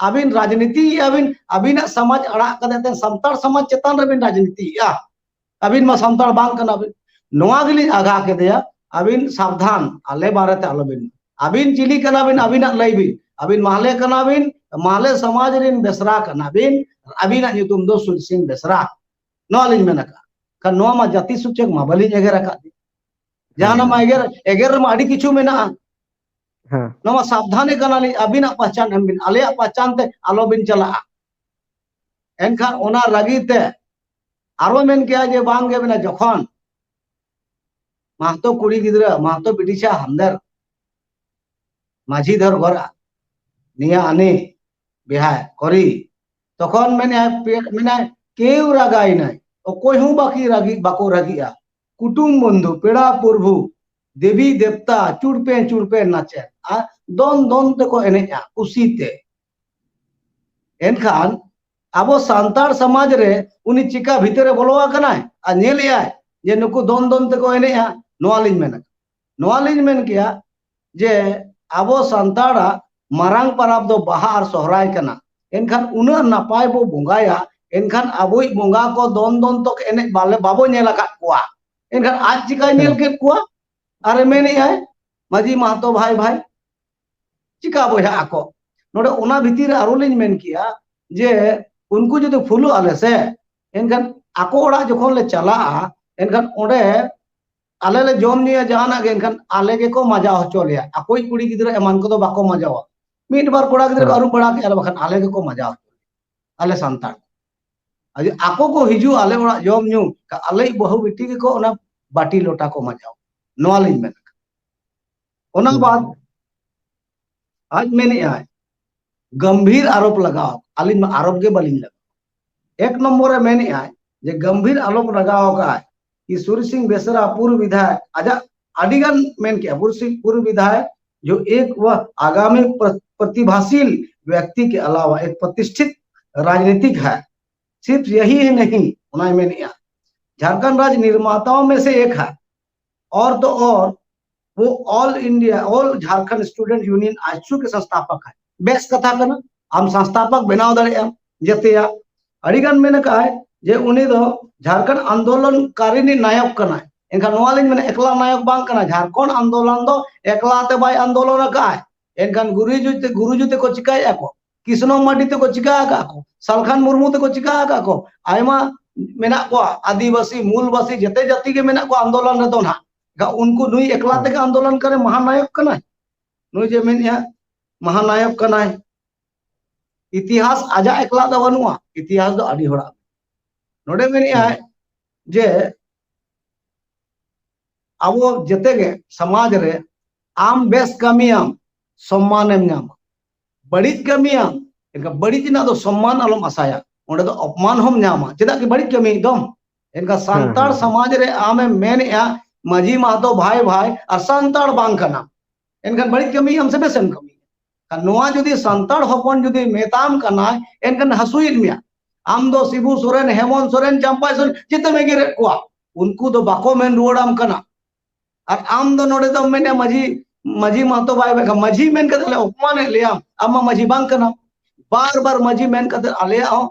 ᱟᱹᱵᱤᱱ ᱨᱟᱡᱽᱱᱤᱛᱤᱭᱮᱜᱼᱟ ᱵᱤᱱ, ᱟᱹᱵᱤᱱᱟᱜ ᱥᱚᱢᱟᱡᱽ ᱟᱲᱟᱜ ᱠᱟᱛᱮ ᱛᱮ ᱥᱟᱱᱛᱟᱲ ᱥᱚᱢᱟᱡᱽ ᱪᱮᱛᱟᱱ ᱨᱮᱵᱤᱱ ᱨᱟᱡᱽᱱᱤᱛᱤᱭᱮᱜᱼᱟ᱾ ᱟᱹᱵᱤᱱ ᱢᱟ ᱥᱟᱱᱛᱟᱲ ᱵᱟᱝ ᱠᱟᱱᱟ ᱵᱤᱱ᱾ ᱱᱚᱣᱟ ᱜᱮᱞᱤᱧ ᱟᱜᱟᱦ ᱠᱮᱫᱮᱭᱟ, ᱟᱹᱵᱤᱱ ᱥᱟᱵᱫᱷᱟᱱ, ᱟᱞᱮ ᱵᱟᱨᱮᱛᱮ ᱟᱞᱚᱵᱤᱱ᱾ ᱟᱹᱵᱤᱱ ᱪᱤᱞᱤ ᱠᱟᱱᱟ ᱵᱤᱱ, ᱟᱹᱵᱤᱱᱟᱜ ᱞᱟᱹᱭ ᱵᱤᱱ᱾ ᱟᱹᱵᱤᱱ ᱢᱟᱦᱞᱮ ᱠᱟᱱᱟ ᱵᱤᱱ, ᱢᱟᱦᱞᱮ ᱥᱚᱢᱟᱡᱽ ᱨᱤᱱ ᱵᱮᱥᱨᱟ ᱠᱟᱱᱟ ᱵᱤᱱ, ᱟᱹᱵᱤᱱᱟᱜ ᱧᱩᱛᱩᱢ ᱫᱚ ᱥᱩᱨ ᱥᱤᱝ ᱵᱮᱥᱨᱟ᱾ ᱱᱚᱣᱟ ᱞᱤᱧ ᱢᱮᱱ ᱟᱠᱟᱫᱼᱟ᱾ ᱠᱷᱟᱱ ᱱᱚᱣᱟ ᱢᱟ ᱡᱟᱹᱛᱤ ᱥᱩᱪᱚᱠ ᱢᱟ ᱵᱟᱹᱞᱤᱧ ᱮᱜᱮᱨ ᱟᱠᱟᱫ ᱜᱮ᱾ ᱡᱟᱦᱟᱱᱟᱜ ᱢᱟ ᱮᱜᱮᱨ, ᱮᱜᱮᱨ ᱨᱮᱢᱟ ᱟᱹᱰᱤ ᱠᱤᱪᱷᱩ ᱢᱮᱱᱟᱜᱼᱟ᱾ ᱦᱮᱸ ᱱᱚᱣᱟ ᱥᱟᱵᱫᱷᱟᱱᱮ ᱠᱟᱱᱟᱞᱤᱧ, ᱟᱹᱵᱤᱱᱟᱜ ᱯᱟᱦᱪᱟᱱ ᱮᱢ ᱵᱤᱱ, ᱟᱞᱮᱭᱟᱜ ᱯᱟᱦᱪᱟᱱ ᱛᱮ ᱟᱞᱚᱵᱤᱱ ᱪᱟᱞᱟᱜᱼᱟ᱾ ᱮᱱᱠᱷᱟᱱ ᱚᱱᱟ ᱨᱟᱹᱜᱤ ᱛᱮ ᱟᱨᱚ ᱢᱮᱱ ᱠᱮᱭᱟ ᱡᱮ ᱵᱟᱝ ᱜᱮ ᱢᱮᱱᱟ, ᱡᱚᱠᱷᱚᱱ ᱢᱟᱦᱛᱚ ᱠᱩᱲᱤ ᱜᱤᱫᱽᱨᱟᱹ, ᱢᱟᱦᱛᱚ ᱵᱤᱴᱤᱪᱟ ᱦᱟᱢᱫᱮᱨ ᱢᱟᱹᱡᱷᱤ ᱫᱷᱚᱨ ᱜᱷᱚᱨᱟ ᱱᱤᱭᱟ ᱟᱱᱤ ᱵᱤᱦᱟᱭ ᱠᱚᱨᱤ, ᱛᱚᱠᱷᱚᱱ ᱢᱮᱱᱟᱭ, ᱯᱮ-, ᱢᱮᱱᱟᱭ, ᱠᱮᱣ ᱨᱟᱜᱟᱭ ᱱᱟᱭ, ᱚᱠᱚᱭ ᱦᱚᱸ ᱵᱟᱠᱤ ᱨᱟᱹᱜᱤ, ᱵᱟᱠᱚ ᱨᱟᱹᱜᱤᱜᱼᱟ᱾ ᱠᱩᱴᱩᱢ ᱵᱚᱱᱫᱷᱩ, ᱯᱮᱲᱟ ᱯᱨᱚᱵᱷᱩ, ᱫᱮᱵᱤ ᱫᱮᱵᱛᱟ, ᱪᱩᱲᱯᱮ ᱪᱩᱲᱯᱮ ᱱᱟᱪᱮ, ᱟᱨ ᱫᱚᱱ ᱫᱚᱱ ᱛᱮᱠᱚ ᱮᱱᱮᱡᱼᱟ ᱠᱩᱥᱤ ᱛᱮ᱾ ᱮᱱᱠᱷᱟᱱ ᱟᱵᱚ ᱥᱟᱱᱛᱟᱲ ᱥᱚᱢᱟᱡᱽ ᱨᱮ ᱩᱱᱤ ᱪᱤᱠᱟ ᱵᱷᱤᱛᱟᱹᱨ ᱨᱮ ᱵᱚᱞᱚ ᱟᱠᱟᱱᱟᱭ ᱟᱨ ᱧᱮᱞᱮᱜᱼᱟᱭ ᱡᱮ ᱱᱩᱠᱩ ᱫᱚᱱ ᱫᱚᱱ ᱛᱮᱠᱚ ᱮᱱᱮᱡᱼᱟ, ᱱᱚᱣᱟ ᱞᱤᱧ ᱢᱮᱱᱟ᱾ ᱱᱚᱣᱟ ᱞᱤᱧ ᱢᱮᱱ ᱠᱮᱭᱟ ᱡᱮ ᱟᱵᱚ ᱥᱟᱱᱛᱟᱲᱟᱜ ᱢᱟᱨᱟᱝ ᱯᱟᱨᱟᱵᱽ ᱫᱚ ᱵᱟᱦᱟ ᱟᱨ ᱥᱚᱦᱨᱟᱭ ᱠᱟᱱᱟ᱾ ᱮᱱᱠᱷᱟᱱ ᱩᱱᱟᱹᱜ ᱱᱟᱯᱟᱭ ᱵᱚ ᱵᱚᱸᱜᱟᱭᱟ, ᱮᱱᱠᱷᱟᱱ ᱟᱵᱚᱭᱤᱡ ᱵᱚᱸᱜᱟ ᱠᱚ ᱫᱚᱱ ᱫᱚᱱ ᱛᱚᱠ ᱮᱱᱮᱡ ᱵᱟᱞᱮ, ᱵᱟᱵᱚ ᱧᱮᱞ ᱟᱠᱟᱫ ᱠᱚᱣᱟ᱾ ᱮᱱᱠᱷᱟᱱ ᱟᱡ ᱪᱤᱠᱟᱭ ᱧᱮᱞ ᱦᱮᱸ᱾ ᱠᱮᱫ ᱠᱚᱣᱟ ᱟᱨᱮ ᱢᱮᱱᱮᱜᱼᱟᱭ, ᱢᱟᱹᱡᱷᱤ ᱢᱟᱦᱛᱚ ᱵᱷᱟᱭ ᱵᱷᱟᱭ, ᱪᱤᱠᱟ ᱵᱚᱭᱦᱟ ᱟᱠᱚ? ᱱᱚᱰᱮ ᱚᱱᱟ ᱵᱷᱤᱛᱤᱨ ᱨᱮ ᱟᱨᱚ ᱞᱤᱧ ᱢᱮᱱ ᱠᱮᱭᱟ ᱡᱮ ᱩᱱᱠᱩ ᱡᱩᱫᱤ ᱯᱷᱩᱞᱚᱜ ᱟᱞᱮ ᱥᱮ, ᱮᱱᱠᱷᱟᱱ ᱟᱠᱚ ᱚᱲᱟᱜ ᱡᱚᱠᱷᱚᱱ ᱞᱮ ᱪᱟᱞᱟᱜᱼᱟ, ᱮᱱᱠᱷᱟᱱ ᱚᱸᱰᱮ ᱟᱞᱮ ᱞᱮ ᱡᱚᱢ ᱧᱩᱭᱟ ᱡᱟᱦᱟᱱᱟᱜ ᱜᱮ, ᱮᱱᱠᱷᱟᱱ ᱟᱞᱮ ᱜᱮᱠᱚ ᱢᱟᱡᱟᱣ ᱦᱚᱪᱚ ᱞᱮᱭᱟ᱾ ᱟᱠᱚᱭᱤᱡ ᱠᱩᱲᱤ ᱜᱤᱫᱽᱨᱟᱹ ᱮᱢᱟᱱ ᱠᱚᱫᱚ ᱵᱟᱠᱚ ᱢᱟᱡᱟᱣᱟ᱾ ᱢᱤᱫ ᱵᱟᱨ ᱠᱚᱲᱟ ᱜᱤᱫᱽᱨᱟᱹ ᱠᱚ ᱦᱮᱸ᱾ ᱟᱹᱨᱩᱵ ᱵᱟᱲᱟ ᱠᱮᱜᱼᱟ, ᱵᱟᱠᱷᱟᱱ ᱟᱞᱮ ᱜᱮᱠᱚ ᱢᱟᱡᱟᱣ ᱦᱚᱪᱚ ᱞᱮᱭᱟ, ᱟᱞᱮ ᱥᱟᱱᱛᱟᱲ᱾ ᱟᱫᱚ ᱟᱠᱚ ᱠᱚ ᱦᱤᱡᱩᱜᱼᱟ ᱟᱞᱮ ᱚᱲᱟᱜ ᱡᱚᱢ ᱧᱩ, ᱟᱞᱮᱭᱤᱡ ᱵᱟᱹᱦᱩ ᱵᱤᱴᱤ ᱜᱮᱠᱚ ᱚᱱᱟ ᱵᱟᱹᱴᱤ ᱞᱚᱴᱟ ᱠᱚ ᱢᱟᱡᱟᱣ᱾ ᱱᱚᱣᱟ ᱞᱤᱧ ᱢᱮᱱᱟ᱾ ᱚᱱᱟ ᱦᱩᱸ᱾ ᱵᱟᱫ ᱟᱡ ᱢᱮᱱᱮᱜᱼᱟᱭ, ᱜᱚᱢᱵᱷᱤᱨ ᱟᱨᱳᱯ ᱞᱟᱜᱟᱣ, ᱟᱹᱞᱤᱧ ᱢᱟ ᱟᱨᱳᱯ ᱜᱮ ᱵᱟᱹᱞᱤᱧ ᱞᱟᱜᱟᱣ᱾ ᱮᱠ ᱱᱚᱢᱵᱚᱨ ᱨᱮ ᱢᱮᱱᱮᱜᱼᱟᱭ ᱡᱮ ᱜᱚᱢᱵᱷᱤᱨ ᱟᱨᱳᱯ ᱞᱟᱜᱟᱣ ᱟᱠᱟᱫᱼᱟᱭ ᱠᱤ ᱥᱩᱨ ᱥᱤᱝ ᱵᱮᱥᱨᱟ ᱯᱩᱨᱵ ᱵᱤᱫᱷᱟᱭᱚᱠ ᱟᱡᱟᱜ ᱟᱹᱰᱤ ᱜᱟᱱ ᱢᱮᱱ ᱠᱮᱜᱼᱟ, ᱥᱩᱨ ᱥᱤᱝ ᱯᱩᱨᱵ ᱵᱤᱫᱷᱟᱭᱚᱠ ᱡᱚ ᱮᱠ ᱣᱟ ᱟᱜᱟᱢᱤ ᱯᱨᱚ-, ᱯᱨᱚᱛᱤᱵᱷᱟᱥᱤᱞ ᱵᱮᱠᱛᱤ ᱠᱮ ᱟᱞᱟᱣᱟ ᱮᱠ ᱯᱨᱚᱛᱤᱥᱴᱷᱤᱛ ᱨᱟᱡᱽᱱᱤᱛᱤᱠ ᱦᱟᱭ, ᱥᱤᱨᱯᱷ ᱭᱟᱦᱤ ᱦᱤ ᱱᱟᱦᱤ, ᱚᱱᱟᱭ ᱢᱮᱱᱮᱜᱼᱟ, झारखंड राज्य निर्माताओं में से एक है। और तो और वो all India, all Jharkhand student union AJSU के संस्थापक है। ᱵᱮᱥ ᱠᱟᱛᱷᱟ ᱠᱟᱱᱟ, ᱟᱢ ᱥᱚᱝᱥᱛᱷᱟᱯᱚᱠ ᱵᱮᱱᱟᱣ ᱫᱟᱲᱮᱭᱟᱜᱼᱟ᱾ ᱡᱮᱛᱮᱭᱟᱜ ᱟᱹᱰᱤ ᱜᱟᱱ ᱢᱮᱱ ᱟᱠᱟᱫᱼᱟᱭ ᱡᱮ ᱩᱱᱤ ᱫᱚ ᱡᱷᱟᱲᱠᱷᱚᱸᱰ ᱟᱱᱫᱳᱞᱚᱱ ᱠᱟᱨᱤᱱᱤ ᱱᱟᱭᱚᱠ ᱠᱟᱱᱟᱭ᱾ ᱮᱱᱠᱷᱟᱱ ᱱᱚᱣᱟ ᱞᱤᱧ ᱢᱮᱱᱟ, ᱮᱠᱞᱟ ᱱᱟᱭᱚᱠ ᱵᱟᱝ ᱠᱟᱱᱟ, ᱡᱷᱟᱲᱠᱷᱚᱸᱰ ᱟᱱᱫᱳᱞᱚᱱ ᱫᱚ ᱮᱠᱞᱟ ᱛᱮ ᱵᱟᱭ ᱟᱱᱫᱳᱞᱚᱱ ᱟᱠᱟᱫᱼᱟᱭ᱾ ᱮᱱᱠᱷᱟᱱ ᱜᱩᱨᱩ ᱡᱩ ᱛᱮ, ᱜᱩᱨᱩ ᱡᱩ ᱛᱮᱠᱚ ᱪᱤᱠᱟᱭᱮᱫᱼᱟ ᱠᱚ, ᱠᱨᱤᱥᱱᱚ ᱢᱟᱨᱰᱤ ᱛᱮᱠᱚ ᱪᱤᱠᱟ ᱟᱠᱟᱫ ᱠᱚ, ᱥᱟᱞᱠᱷᱟᱱ ᱢᱩᱨᱢᱩ ᱛᱮᱠᱚ ᱪᱤᱠᱟ ᱟᱠᱟᱫ ᱠᱚ, ᱟᱭᱢᱟ ᱢᱮᱱᱟᱜ ᱠᱚᱣᱟ, ᱟᱹᱫᱤᱵᱟᱹᱥᱤ, ᱢᱩᱞᱵᱟᱹᱥᱤ, ᱡᱮᱛᱮ ᱡᱟᱹᱛᱤ ᱜᱮ ᱢᱮᱱᱟᱜ ᱠᱚᱣᱟ ᱟᱱᱫᱳᱞᱚᱱ ᱨᱮᱫᱚ ᱱᱟᱦᱟᱜ᱾ ᱮᱱᱠᱷᱟᱱ ᱩᱱᱠᱩ, ᱱᱩᱭ ᱮᱠᱞᱟ ᱛᱮᱜᱮ ᱟᱱᱫᱳᱞᱚᱱ ᱠᱟᱨᱮ ᱢᱟᱦᱟᱱᱟᱭᱚᱠ ᱠᱟᱱᱟᱭ᱾ ᱱᱩᱭ ᱡᱮ ᱢᱮᱱᱮᱜᱼᱟ ᱢᱟᱦᱟᱱᱟᱭᱚᱠ ᱠᱟᱱᱟᱭ, ᱤᱛᱤᱦᱟᱥ ᱟᱡᱟᱜ ᱮᱠᱞᱟ ᱫᱚ ᱵᱟᱹᱱᱩᱜᱼᱟ, ᱤᱛᱤᱦᱟᱥ ᱫᱚ ᱟᱹᱰᱤ ᱦᱚᱲᱟᱜ᱾ ᱱᱚᱰᱮ ᱢᱮᱱᱮᱜᱼᱟᱭ ᱡᱮ ᱟᱵᱚ ᱡᱮᱛᱮ ᱜᱮ ᱥᱚᱢᱟᱡᱽ ᱨᱮ ᱟᱢ ᱵᱮᱥ ᱠᱟᱹᱢᱤᱭᱟᱢ, ᱥᱚᱢᱢᱟᱱᱮᱢ ᱧᱟᱢᱟ᱾ ᱵᱟᱹᱲᱤᱡ ᱠᱟᱹᱢᱤᱭᱟᱢ, ᱮᱱᱠᱷᱟᱱ ᱵᱟᱹᱲᱤᱡ ᱨᱮᱱᱟᱜ ᱫᱚ ᱥᱚᱢᱢᱟᱱ ᱟᱞᱚᱢ ᱟᱥᱟᱭᱟ, ᱚᱸᱰᱮ ᱫᱚ ᱚᱯᱢᱟᱱ ᱦᱚᱸᱢ ᱧᱟᱢᱟ᱾ ᱪᱮᱫᱟᱜ ᱠᱤ ᱵᱟᱹᱲᱤᱡ ᱠᱟᱹᱢᱤ ᱫᱚᱢ? ᱮᱱᱠᱷᱟᱱ ᱥᱟᱱᱛᱟᱲ ᱥᱚᱢᱟᱡᱽ ᱨᱮ ᱟᱢᱮᱢ ᱢᱮᱱᱮᱜᱼᱟ ᱢᱟᱹᱡᱷᱤ ᱢᱟᱦᱟᱛᱚ ᱵᱷᱟᱭ ᱵᱷᱟᱭ, ᱟᱨ ᱥᱟᱱᱛᱟᱲ ᱵᱟᱝ ᱠᱟᱱᱟᱢ, ᱮᱱᱠᱷᱟᱱ ᱵᱟᱹᱲᱤᱡ ᱠᱟᱹᱢᱤᱭᱟᱢ ᱥᱮ ᱵᱮᱥᱮᱢ ᱠᱟᱹᱢᱤᱭᱟ? ᱟᱨ ᱱᱚᱣᱟ ᱡᱩᱫᱤ ᱥᱟᱱᱛᱟᱲ ᱦᱚᱯᱚᱱ ᱡᱩᱫᱤ ᱢᱮᱛᱟᱢ ᱠᱟᱱᱟᱭ, ᱮᱱᱠᱷᱟᱱ ᱦᱟᱹᱥᱩᱭᱮᱫ ᱢᱮᱭᱟ᱾ ᱟᱢ ᱫᱚ ᱥᱤᱵᱩ ᱥᱚᱨᱮᱱ, ᱦᱮᱢᱚᱱᱛ ᱥᱚᱨᱮᱱ, ᱪᱟᱢᱯᱟᱭ ᱥᱚᱨᱮᱱ ᱡᱮᱛᱮᱢ ᱮᱜᱮᱨᱮᱫ ᱠᱚᱣᱟ, ᱩᱱᱠᱩ ᱫᱚ ᱵᱟᱠᱚ ᱢᱮᱱ ᱨᱩᱣᱟᱹᱲᱟᱢ ᱠᱟᱱᱟ᱾ ᱟᱨ ᱟᱢ ᱫᱚ ᱱᱚᱰᱮ ᱫᱚᱢ ᱢᱮᱱᱟ ᱢᱟᱹᱡᱷᱤ, ᱢᱟᱹᱡᱷᱤ ᱢᱟᱦᱟᱛᱚ ᱵᱟᱭ ᱢᱮᱱ, ᱢᱟᱹᱡᱷᱤ ᱢᱮᱱ ᱠᱟᱛᱮ ᱞᱮ ᱚᱯᱢᱟᱱᱮᱫ ᱞᱮᱭᱟ, ᱟᱢ ᱢᱟ ᱢᱟᱹᱡᱷᱤ ᱵᱟᱝ ᱠᱟᱱᱟᱢ᱾ ᱵᱟᱨ ᱵᱟᱨ ᱢᱟᱹᱡᱷᱤ ᱢᱮᱱ ᱠᱟᱛᱮ ᱟᱞᱮᱭᱟᱜ ᱦᱚᱸ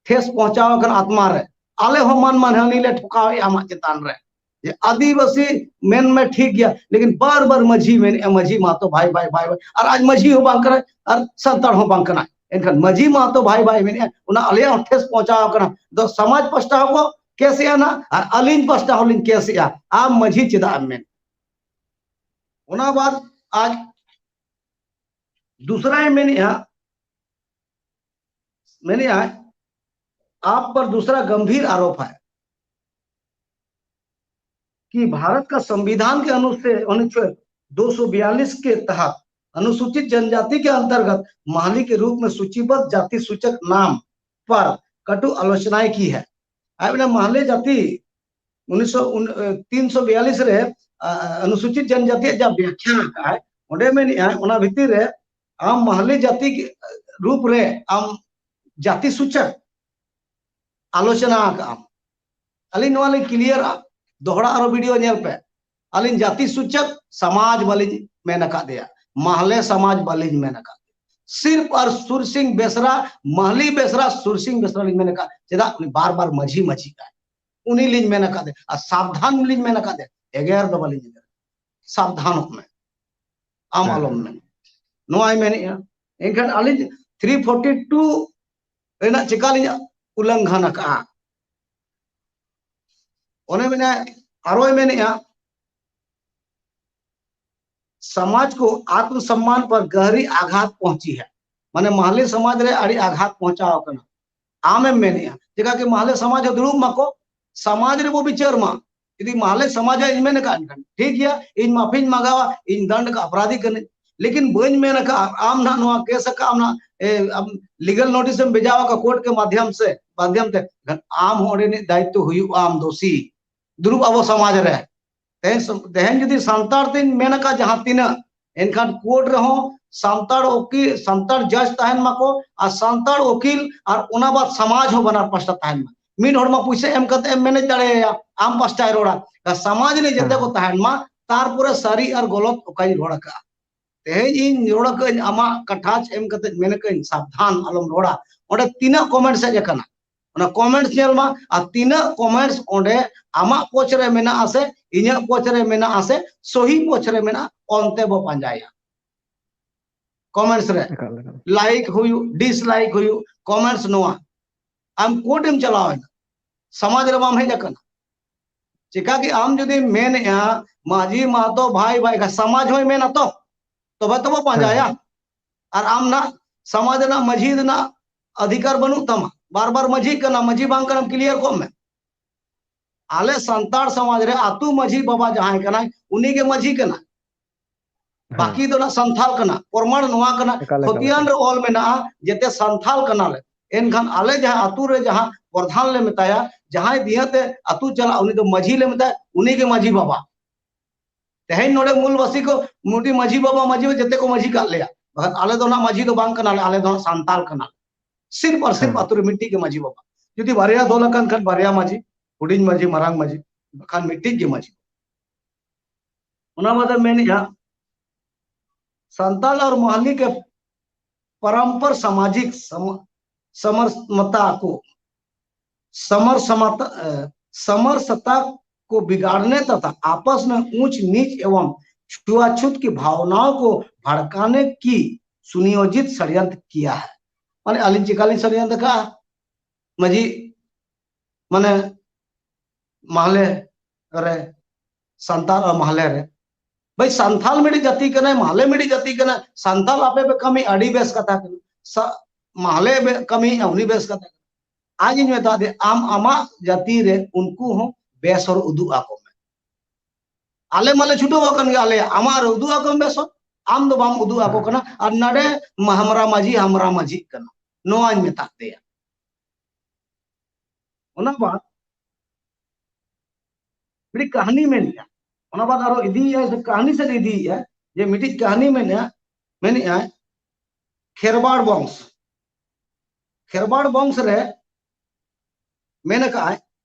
ᱴᱷᱮᱥ ᱯᱚᱦᱪᱟᱣ ᱟᱠᱟᱱᱟ ᱟᱛᱢᱟ ᱨᱮ᱾ ᱟᱞᱮ ᱦᱚᱸ ᱢᱟᱱ ᱢᱟᱱᱦᱟᱹᱱᱤ ᱞᱮ ᱴᱷᱚᱠᱟᱣᱮᱫᱼᱟ ᱟᱢᱟᱜ ᱪᱮᱛᱟᱱ ᱨᱮ᱾ ᱡᱮ ᱟᱹᱫᱤᱵᱟᱹᱥᱤ ᱢᱮᱱ ᱢᱮ ᱴᱷᱤᱠ ᱜᱮᱭᱟ, ᱞᱮᱠᱤᱱ ᱵᱟᱨ ᱵᱟᱨ ᱢᱟᱹᱡᱷᱤ ᱢᱮᱱᱮᱫᱼᱟ ᱢᱟᱹᱡᱷᱤ ᱢᱟᱦᱟᱛᱚ ᱵᱷᱟᱭ ᱵᱷᱟᱭ ᱵᱷᱟᱭ ᱵᱷᱟᱭ, ᱟᱨ ᱟᱡ ᱢᱟᱹᱡᱷᱤ ᱦᱚᱸ ᱵᱟᱝ ᱠᱟᱱᱟᱭ ᱟᱨ ᱥᱟᱱᱛᱟᱲ ᱦᱚᱸ ᱵᱟᱝ ᱠᱟᱱᱟᱭ᱾ ᱮᱱᱠᱷᱟᱱ ᱢᱟᱹᱡᱷᱤ ᱢᱟᱦᱟᱛᱚ ᱵᱷᱟᱭ ᱵᱷᱟᱭ ᱢᱮᱱᱮᱫᱼᱟ, ᱚᱱᱟ ᱟᱞᱮᱭᱟᱜ ᱦᱚᱸ ᱴᱷᱮᱥ ᱯᱚᱦᱪᱟᱣ ᱟᱠᱟᱱᱟ᱾ ᱫᱚ ᱥᱚᱢᱟᱡᱽ ᱯᱟᱥᱴᱟ ᱦᱚᱸᱠᱚ ᱠᱮᱥᱮᱜᱼᱟ ᱱᱟᱜ, ᱟᱨ ᱟᱹᱞᱤᱧ ᱯᱟᱥᱴᱟ ᱦᱚᱸᱞᱤᱧ ᱠᱮᱥᱮᱜᱼᱟ, ᱟᱢ ᱢᱟᱹᱡᱷᱤ ᱪᱮᱫᱟᱜ ᱮᱢ ᱢᱮᱱ? ᱚᱱᱟ ᱵᱟᱫ ᱟᱡ ᱫᱩᱥᱨᱟᱭ ᱢᱮᱱᱮᱫᱼᱟ, ᱢᱮᱱᱮᱫᱼᱟᱭ, आप पर दूसरा गंभीर आरोप है कि भारत का संविधान के अनुच्छेद, अनुच्छेद दो सौ बयालीस के तहत अनुसूचित जनजाति के अंतर्गत महली के रूप में सूचीबद्ध जाति सूचक नाम पर कटु आलोचनाएं की है। ᱟᱡ ᱚᱱᱟ ᱢᱟᱦᱞᱮ ᱡᱟᱹᱛᱤ ᱩᱱᱤᱥᱥᱚ, ᱩᱱ-, ᱮ, ᱛᱤᱱᱥᱚ ᱵᱤᱭᱟᱞᱤᱥ ᱨᱮ, ᱟ, ᱟ, ᱚᱱᱩᱥᱩᱪᱤᱛ ᱡᱚᱱᱡᱟᱛᱤᱭᱟᱜ ᱡᱟ ᱵᱮᱠᱷᱭᱟ ᱟᱠᱟᱫᱼᱟᱭ, ᱚᱸᱰᱮ ᱢᱮᱱᱮᱫᱼᱟᱭ, ᱚᱱᱟ ᱵᱷᱤᱛᱤᱨ ᱨᱮ ᱟᱢ ᱢᱟᱦᱞᱮ ᱡᱟᱹᱛᱤ ᱨᱩᱯ ᱨᱮ ᱟᱢ ᱡᱟᱹᱛᱤ ᱥᱩᱪᱚᱠ ᱟᱞᱳᱪᱚᱱᱟ ᱟᱠᱟᱫ ᱟᱢ᱾ ᱟᱹᱞᱤᱧ ᱱᱚᱣᱟ ᱞᱤᱧ ᱠᱞᱤᱭᱟᱨᱟ, ᱫᱚᱦᱲᱟ ᱟᱨᱚ ᱵᱷᱤᱰᱤᱭᱳ ᱧᱮᱞ ᱯᱮ᱾ ᱟᱹᱞᱤᱧ ᱡᱟᱹᱛᱤ ᱥᱩᱪᱚᱠ ᱥᱚᱢᱟᱡᱽ ᱵᱟᱹᱞᱤᱧ ᱢᱮᱱ ᱟᱠᱟᱫᱮᱭᱟ, ᱢᱟᱦᱞᱮ ᱥᱚᱢᱟᱡᱽ ᱵᱟᱹᱞᱤᱧ ᱢᱮᱱ ᱟᱠᱟᱫ᱾ ᱥᱤᱨᱯ ᱟᱨ ᱥᱩᱨᱥᱤᱝ ᱵᱮᱥᱨᱟ, ᱢᱟᱦᱞᱤ ᱵᱮᱥᱨᱟ, ᱥᱩᱨᱥᱤᱝ ᱵᱮᱥᱨᱟ ᱞᱤᱧ ᱢᱮᱱ ᱟᱠᱟᱫ᱾ ᱪᱮᱫᱟᱜ? ᱩᱱᱤ ᱵᱟᱨ ᱵᱟᱨ ᱢᱟᱹᱡᱷᱤ ᱢᱟᱹᱡᱷᱤ ᱠᱟᱭ, ᱩᱱᱤ ᱞᱤᱧ ᱢᱮᱱ ᱟᱠᱟᱫᱮ, ᱟᱨ ᱥᱟᱵᱫᱷᱟᱱ ᱞᱤᱧ ᱢᱮᱱ ᱟᱠᱟᱫᱮ, ᱮᱜᱮᱨ ᱫᱚ ᱵᱟᱹᱞᱤᱧ ᱮᱜᱮᱨ᱾ ᱥᱟᱵᱫᱷᱟᱱᱚᱜ ᱢᱮ, ᱟᱢ ᱦᱮᱸ᱾ ᱟᱞᱚᱢ ᱢᱮᱱ᱾ ᱱᱚᱣᱟᱭ ᱢᱮᱱᱮᱫᱼᱟ᱾ ᱮᱱᱠᱷᱟᱱ ᱟᱹᱞᱤᱧ ᱛᱷᱨᱤ ᱯᱷᱳᱨᱴᱤ ᱴᱩ ᱨᱮᱱᱟᱜ ᱪᱮᱠᱟ ᱞᱤᱧ ᱩᱞᱞᱚᱝᱜᱷᱚᱱ ᱟᱠᱟᱫᱼᱟ? ᱚᱱᱮ ᱢᱮᱱᱟ, ᱟᱨᱚᱭ ᱢᱮᱱᱮᱜᱼᱟ, समाज को आत्मसम्मान पर गहरी आघात पहुंची है। ᱢᱟᱱᱮ ᱢᱟᱦᱞᱮ ᱥᱚᱢᱟᱡᱽ ᱨᱮ ᱟᱹᱰᱤ ᱟᱜᱷᱟᱛ ᱯᱚᱦᱚᱸᱪᱟᱣ ᱟᱠᱟᱱᱟ᱾ ᱟᱢᱮᱢ ᱢᱮᱱᱮᱜᱼᱟ, ᱪᱮᱫᱟᱜ ᱠᱤ ᱢᱟᱦᱞᱮ ᱥᱚᱢᱟᱡᱽ ᱦᱚᱸ ᱫᱩᱲᱩᱵ ᱢᱟᱠᱚ, ᱥᱚᱢᱟᱡᱽ ᱨᱮᱵᱚ ᱵᱤᱪᱟᱹᱨ ᱢᱟ᱾ ᱡᱩᱫᱤ ᱢᱟᱦᱞᱮ ᱥᱚᱢᱟᱡᱽ ᱤᱧ ᱢᱮᱱ ᱟᱠᱟᱫ ᱠᱷᱟᱱ ᱴᱷᱤᱠ ᱜᱮᱭᱟ, ᱤᱧ ᱢᱟᱯᱷᱤᱧ ᱢᱟᱜᱟᱣᱟ, ᱤᱧ ᱫᱟᱱᱰ ᱠᱟ ᱟᱯᱨᱟᱫᱷᱤ ᱠᱟᱹᱱᱟᱹᱧ, ᱞᱮᱠᱤᱱ ᱵᱟᱹᱧ ᱢᱮᱱ ᱟᱠᱟᱫ ᱟᱢ ᱱᱟᱦᱟᱜ ᱱᱚᱣᱟ ᱠᱮᱥ ᱟᱠᱟᱫ ᱟᱢ ᱱᱟᱦᱟᱜ, ᱮ, ᱟᱢ ᱞᱤᱜᱟᱞ ᱱᱳᱴᱤᱥ ᱮᱢ ᱵᱷᱮᱡᱟ ᱟᱠᱟᱫ ᱠᱳᱨᱴ ᱠᱮ ᱢᱟᱫᱷᱭᱚᱢ ᱥᱮ, ᱢᱟᱫᱷᱭᱚᱢ ᱛᱮ, ᱮᱱᱠᱷᱟᱱ ᱟᱢ ᱦᱚᱸ ᱚᱸᱰᱮ ᱨᱤᱱᱤᱡ ᱫᱟᱭᱤᱛᱛᱚ ᱦᱩᱭᱩᱜᱼᱟ, ᱟᱢ ᱫᱳᱥᱤ᱾ ᱫᱩᱲᱩᱵ ᱟᱵᱚ ᱥᱚᱢᱟᱡᱽ ᱨᱮ᱾ ᱛᱮᱦᱮᱧ ᱥᱚ-, ᱛᱮᱦᱮᱧ ᱡᱩᱫᱤ ᱥᱟᱱᱛᱟᱲ ᱛᱤᱧ ᱢᱮᱱ ᱟᱠᱟᱫ ᱡᱟᱦᱟᱸ ᱛᱤᱱᱟᱹᱜ, ᱮᱱᱠᱷᱟᱱ ᱠᱳᱨᱴ ᱨᱮᱦᱚᱸ ᱥᱟᱱᱛᱟᱲ ᱩᱠᱤᱞ, ᱥᱟᱱᱛᱟᱲ ᱡᱟᱡᱽ ᱛᱟᱦᱮᱱ ᱢᱟᱠᱚ ᱟᱨ ᱥᱟᱱᱛᱟᱲ ᱩᱠᱤᱞ ᱟᱨ ᱚᱱᱟ ᱵᱟᱫ ᱥᱚᱢᱟᱡᱽ ᱦᱚᱸ ᱵᱟᱱᱟᱨ ᱯᱟᱥᱴᱟ ᱛᱟᱦᱮᱱ ᱢᱟ᱾ ᱢᱤᱫ ᱦᱚᱲ ᱢᱟ ᱯᱩᱭᱥᱟᱹ ᱮᱢ ᱠᱟᱛᱮ ᱮᱢ ᱢᱮᱱᱮᱡ ᱫᱟᱲᱮᱭᱟᱭᱟ, ᱟᱢ ᱯᱟᱥᱴᱟᱭ ᱨᱚᱲᱟ᱾ ᱟᱨ ᱥᱚᱢᱟᱡᱽ ᱨᱮ ᱡᱮᱛᱮ ᱠᱚ ᱛᱟᱦᱮᱱ ᱢᱟ, ᱛᱟᱨᱯᱚᱨᱮ ᱥᱟᱹᱨᱤ ᱟᱨ ᱜᱚᱞᱚᱛ ᱚᱠᱟᱧ ᱨᱚᱲ ᱟᱠᱟᱫᱼᱟ᱾ ᱛᱮᱦᱮᱧ ᱤᱧ ᱨᱚᱲ ᱟᱠᱟᱫᱟᱹᱧ, ᱟᱢᱟᱜ ᱠᱟᱴᱷᱟᱪ ᱮᱢ ᱠᱟᱛᱮ ᱢᱮᱱ ᱟᱠᱟᱫᱟᱹᱧ, ᱥᱟᱵᱫᱷᱟᱱ, ᱟᱞᱚᱢ ᱨᱚᱲᱟ᱾ ᱚᱸᱰᱮ ᱛᱤᱱᱟᱹᱜ ᱠᱚᱢᱮᱱᱴᱥ ᱦᱮᱡ ᱟᱠᱟᱱᱟ, ᱚᱱᱟ ᱠᱚᱢᱮᱱᱴᱥ ᱧᱮᱞ ᱢᱟ, ᱟᱨ ᱛᱤᱱᱟᱹᱜ ᱠᱚᱢᱮᱱᱴᱥ ᱚᱸᱰᱮ ᱟᱢᱟᱜ ᱯᱚᱪᱷ ᱨᱮ ᱢᱮᱱᱟᱜᱼᱟ ᱥᱮ ᱤᱧᱟᱹᱜ ᱯᱚᱪᱷ ᱨᱮ ᱢᱮᱱᱟᱜᱼᱟ ᱥᱮ ᱥᱚᱦᱤ ᱯᱚᱪᱷ ᱨᱮ ᱢᱮᱱᱟᱜᱼᱟ, ᱚᱱᱛᱮ ᱵᱚ ᱯᱟᱸᱡᱟᱭᱟ᱾ ᱠᱚᱢᱮᱱᱴᱥ ᱨᱮ ᱮᱠᱟᱞ, ᱮᱠᱟᱞ᱾ ᱞᱟᱭᱤᱠ ᱦᱩᱭᱩᱜ, ᱰᱤᱥᱞᱟᱭᱤᱠ ᱦᱩᱭᱩᱜ, ᱠᱚᱢᱮᱱᱴᱥ ᱱᱚᱣᱟ᱾ ᱟᱢ ᱠᱳᱨᱴ ᱮᱢ ᱪᱟᱞᱟᱣ ᱮᱱᱟ, ᱥᱚᱢᱟᱡᱽ ᱨᱮ ᱵᱟᱢ ᱦᱮᱡ ᱟᱠᱟᱱᱟ᱾ ᱪᱮᱠᱟ ᱜᱮ ᱟᱢ ᱡᱩᱫᱤᱢ ᱢᱮᱱᱮᱜᱼᱟ, ᱢᱟᱹᱡᱷᱤ ᱢᱟᱦᱟᱛᱚ ᱵᱷᱟᱭ ᱵᱷᱟᱭ ᱠᱷᱟᱱ ᱥᱚᱢᱟᱡᱽ ᱦᱚᱸᱭ ᱢᱮᱱᱟ ᱛᱚ, ᱛᱚᱵᱮ ᱛᱚᱵᱚ ᱯᱟᱸᱡᱟᱭᱟ᱾ ᱟᱨ ᱟᱢ ᱱᱟᱜ ᱥᱚᱢᱟᱡᱽ ᱨᱮᱱᱟᱜ ᱢᱟᱹᱡᱷᱤ ᱨᱮᱱᱟᱜ ᱚᱫᱷᱤᱠᱟᱨ ᱵᱟᱹᱱᱩᱜ ᱛᱟᱢᱟ, ᱵᱟᱨ ᱵᱟᱨ ᱢᱟᱹᱡᱷᱤ ᱠᱟᱱᱟ, ᱢᱟᱹᱡᱷᱤ ᱵᱟᱝ ᱠᱟᱱᱟᱢ, ᱠᱞᱤᱭᱟᱨ ᱠᱚᱜ ᱢᱮ᱾ ᱟᱞᱮ ᱥᱟᱱᱛᱟᱲ ᱥᱚᱢᱟᱡᱽ ᱨᱮ ᱟᱹᱛᱩ ᱢᱟᱹᱡᱷᱤ ᱵᱟᱵᱟ ᱡᱟᱦᱟᱸᱭ ᱠᱟᱱᱟᱭ, ᱩᱱᱤ ᱜᱮ ᱢᱟᱹᱡᱷᱤ ᱠᱟᱱᱟ᱾ ᱦᱮᱸ᱾ ᱵᱟᱹᱠᱤ ᱫᱚ ᱱᱟᱜ ᱥᱟᱱᱛᱷᱟᱞ ᱠᱟᱱᱟ᱾ ᱯᱨᱚᱢᱟᱬ ᱱᱚᱣᱟ ᱠᱟᱱᱟ, ᱮᱠᱟᱞ, ᱮᱠᱟᱞ, ᱠᱷᱚᱛᱤᱭᱟᱱ ᱮᱠᱟᱞ᱾ ᱨᱮ ᱚᱞ ᱢᱮᱱᱟᱜᱼᱟ ᱡᱮᱛᱮ ᱥᱟᱱᱛᱷᱟᱞ ᱠᱟᱱᱟᱞᱮ᱾ ᱮᱱᱠᱷᱟᱱ ᱟᱞᱮ ᱡᱟᱦᱟᱸ ᱟᱹᱛᱩ ᱨᱮ ᱡᱟᱦᱟᱸ ᱯᱨᱚᱫᱷᱟᱱ ᱞᱮ ᱢᱮᱛᱟᱭᱟ, ᱡᱟᱦᱟᱸᱭ ᱫᱤᱭᱟᱹ ᱛᱮ ᱟᱹᱛᱩ ᱪᱟᱞᱟᱜ, ᱩᱱᱤ ᱫᱚ ᱢᱟᱹᱡᱷᱤ ᱞᱮ ᱢᱮᱛᱟᱭᱟ, ᱩᱱᱤ ᱜᱮ ᱢᱟᱹᱡᱷᱤ ᱵᱟᱵᱟ᱾ ᱛᱮᱦᱮᱧ ᱱᱚᱰᱮ ᱢᱩᱞᱵᱟᱥᱤ ᱠᱚ ᱢᱩᱴᱤ ᱢᱟᱹᱡᱷᱤ ᱵᱟᱵᱟ, ᱢᱟᱹᱡᱷᱤ ᱵᱟᱵᱟ ᱡᱮᱛᱮ ᱠᱚ ᱢᱟᱹᱡᱷᱤ ᱠᱟᱜ ᱞᱮᱭᱟ, ᱵᱟᱠᱷᱟᱱ ᱟᱞᱮ ᱫᱚ ᱱᱟᱜ ᱢᱟᱹᱡᱷᱤ ᱫᱚ ᱵᱟᱝ ᱠᱟᱱᱟᱞᱮ, ᱟᱞᱮ ᱫᱚ ᱱᱟᱜ ᱥᱟᱱᱛᱟᱞ ᱠᱟᱱᱟᱞᱮ᱾ ᱥᱤᱨᱯ ᱟᱨ ᱥᱤᱨᱯ ᱦᱮᱸ᱾ ᱟᱹᱛᱩ ᱨᱮ ᱢᱤᱫᱴᱤᱡ ᱜᱮ ᱢᱟᱹᱡᱷᱤ ᱵᱟᱵᱟ᱾ ᱡᱩᱫᱤ ᱵᱟᱨᱭᱟ ᱫᱚᱞ ᱟᱠᱟᱱ ᱠᱷᱟᱱ ᱵᱟᱨᱭᱟ ᱢᱟᱹᱡᱷᱤ, ᱦᱩᱰᱤᱧ ᱢᱟᱹᱡᱷᱤ, ᱢᱟᱨᱟᱝ ᱢᱟᱹᱡᱷᱤ, ᱵᱟᱠᱷᱟᱱ ᱢᱤᱫᱴᱤᱡ ᱜᱮ ᱢᱟᱹᱡᱷᱤ᱾ ᱚᱱᱟ ᱵᱟᱫᱮ ᱢᱮᱱᱮᱜᱼᱟ, ᱥᱟᱱᱛᱟᱞ ᱟᱨ ᱢᱟᱦᱞᱤ ᱠᱮ ᱯᱚᱨᱚᱢᱯᱚᱨ ᱥᱟᱢᱟᱡᱤᱠ सम-, समरसता को, समरसमता, अ, समरसता को बिगाड़ने तथा आपस में ऊंच नीच एवं छुआछूत की भावनाओं को भड़काने की सुनियोजित षड्यंत्र किया है। ᱢᱟᱱᱮ ᱟᱹᱞᱤᱧ ᱪᱮᱠᱟᱞᱤᱧ ᱥᱟᱹᱨᱤᱭᱟᱱ ᱫᱟᱠᱟ ᱢᱟᱹᱡᱷᱤ, ᱢᱟᱱᱮ ᱢᱟᱦᱞᱮ ᱨᱮ, ᱥᱟᱱᱛᱟᱲ ᱟᱨ ᱢᱟᱦᱞᱮ ᱨᱮ᱾ ᱵᱷᱟᱹᱭ, ᱥᱟᱱᱛᱟᱲ ᱢᱤᱫᱴᱤᱡ ᱡᱟᱹᱛᱤ ᱠᱟᱱᱟᱭ, ᱢᱟᱦᱞᱮ ᱢᱤᱫᱴᱤᱡ ᱡᱟᱹᱛᱤ ᱠᱟᱱᱟᱭ᱾ ᱥᱟᱱᱛᱟᱲ ᱟᱯᱮ ᱯᱮ ᱠᱟᱹᱢᱤ, ᱟᱹᱰᱤ ᱵᱮᱥ ᱠᱟᱛᱷᱟ ᱠᱟᱱᱟ᱾ ᱥᱟ-, ᱢᱟᱦᱞᱮ ᱵᱮ-, ᱠᱟᱹᱢᱤᱭᱮᱫᱼᱟ, ᱩᱱᱤ ᱵᱮᱥ ᱠᱟᱛᱷᱟ ᱠᱟᱱᱟ᱾ ᱟᱡ ᱤᱧ ᱢᱮᱛᱟ ᱫᱮ, ᱟᱢ ᱟᱢᱟᱜ ᱡᱟᱹᱛᱤ ᱨᱮ ᱩᱱᱠᱩ ᱦᱚᱸ ᱵᱮᱥ ᱦᱚᱨ ᱩᱫᱩᱜ ᱟᱠᱚ ᱢᱮ᱾ ᱟᱞᱮ ᱢᱟᱞᱮ ᱪᱷᱩᱴᱟᱹᱣ ᱟᱠᱟᱱ ᱜᱮᱭᱟ, ᱟᱞᱮ ᱟᱢᱟᱜ ᱨᱮ ᱩᱫᱩᱜ ᱟᱠᱚ ᱢᱮ ᱵᱮᱥ ᱦᱚᱨ, ᱟᱢ ᱫᱚ ᱵᱟᱢ ᱩᱫᱩᱜ ᱟᱠᱚ ᱠᱟᱱᱟ᱾ ᱟᱨ ᱱᱟᱰᱮ ᱢᱟ-, ᱦᱟᱢᱨᱟ ᱢᱟᱹᱡᱷᱤ, ᱦᱟᱢᱨᱟ ᱢᱟᱹᱡᱷᱤᱜ ᱠᱟᱱᱟ, ᱱᱚᱣᱟᱧ ᱢᱮᱛᱟᱫ ᱫᱮᱭᱟ᱾ ᱚᱱᱟ ᱵᱟᱫ ᱢᱤᱫᱴᱤᱡ ᱠᱟᱹᱦᱱᱤ ᱢᱮᱱᱮᱜᱼᱟ, ᱚᱱᱟ ᱵᱟᱫ ᱟᱨᱚ ᱤᱫᱤᱭᱮᱜᱼᱟᱭ, ᱥᱮ ᱠᱟᱹᱦᱱᱤ ᱥᱮᱫ ᱤᱫᱤᱭᱮᱜᱼᱟ, ᱡᱮ ᱢᱤᱫᱴᱤᱡ ᱠᱟᱹᱦᱱᱤ ᱢᱮᱱᱮᱜᱼᱟ, ᱢᱮᱱᱮᱜᱼᱟᱭ ᱠᱷᱮᱨᱣᱟᱲ ᱵᱚᱝᱥ᱾ ᱠᱷᱮᱨᱣᱟᱲ ᱵᱚᱝᱥ ᱨᱮ ᱢᱮᱱ ᱟᱠᱟᱜᱼᱟᱭ,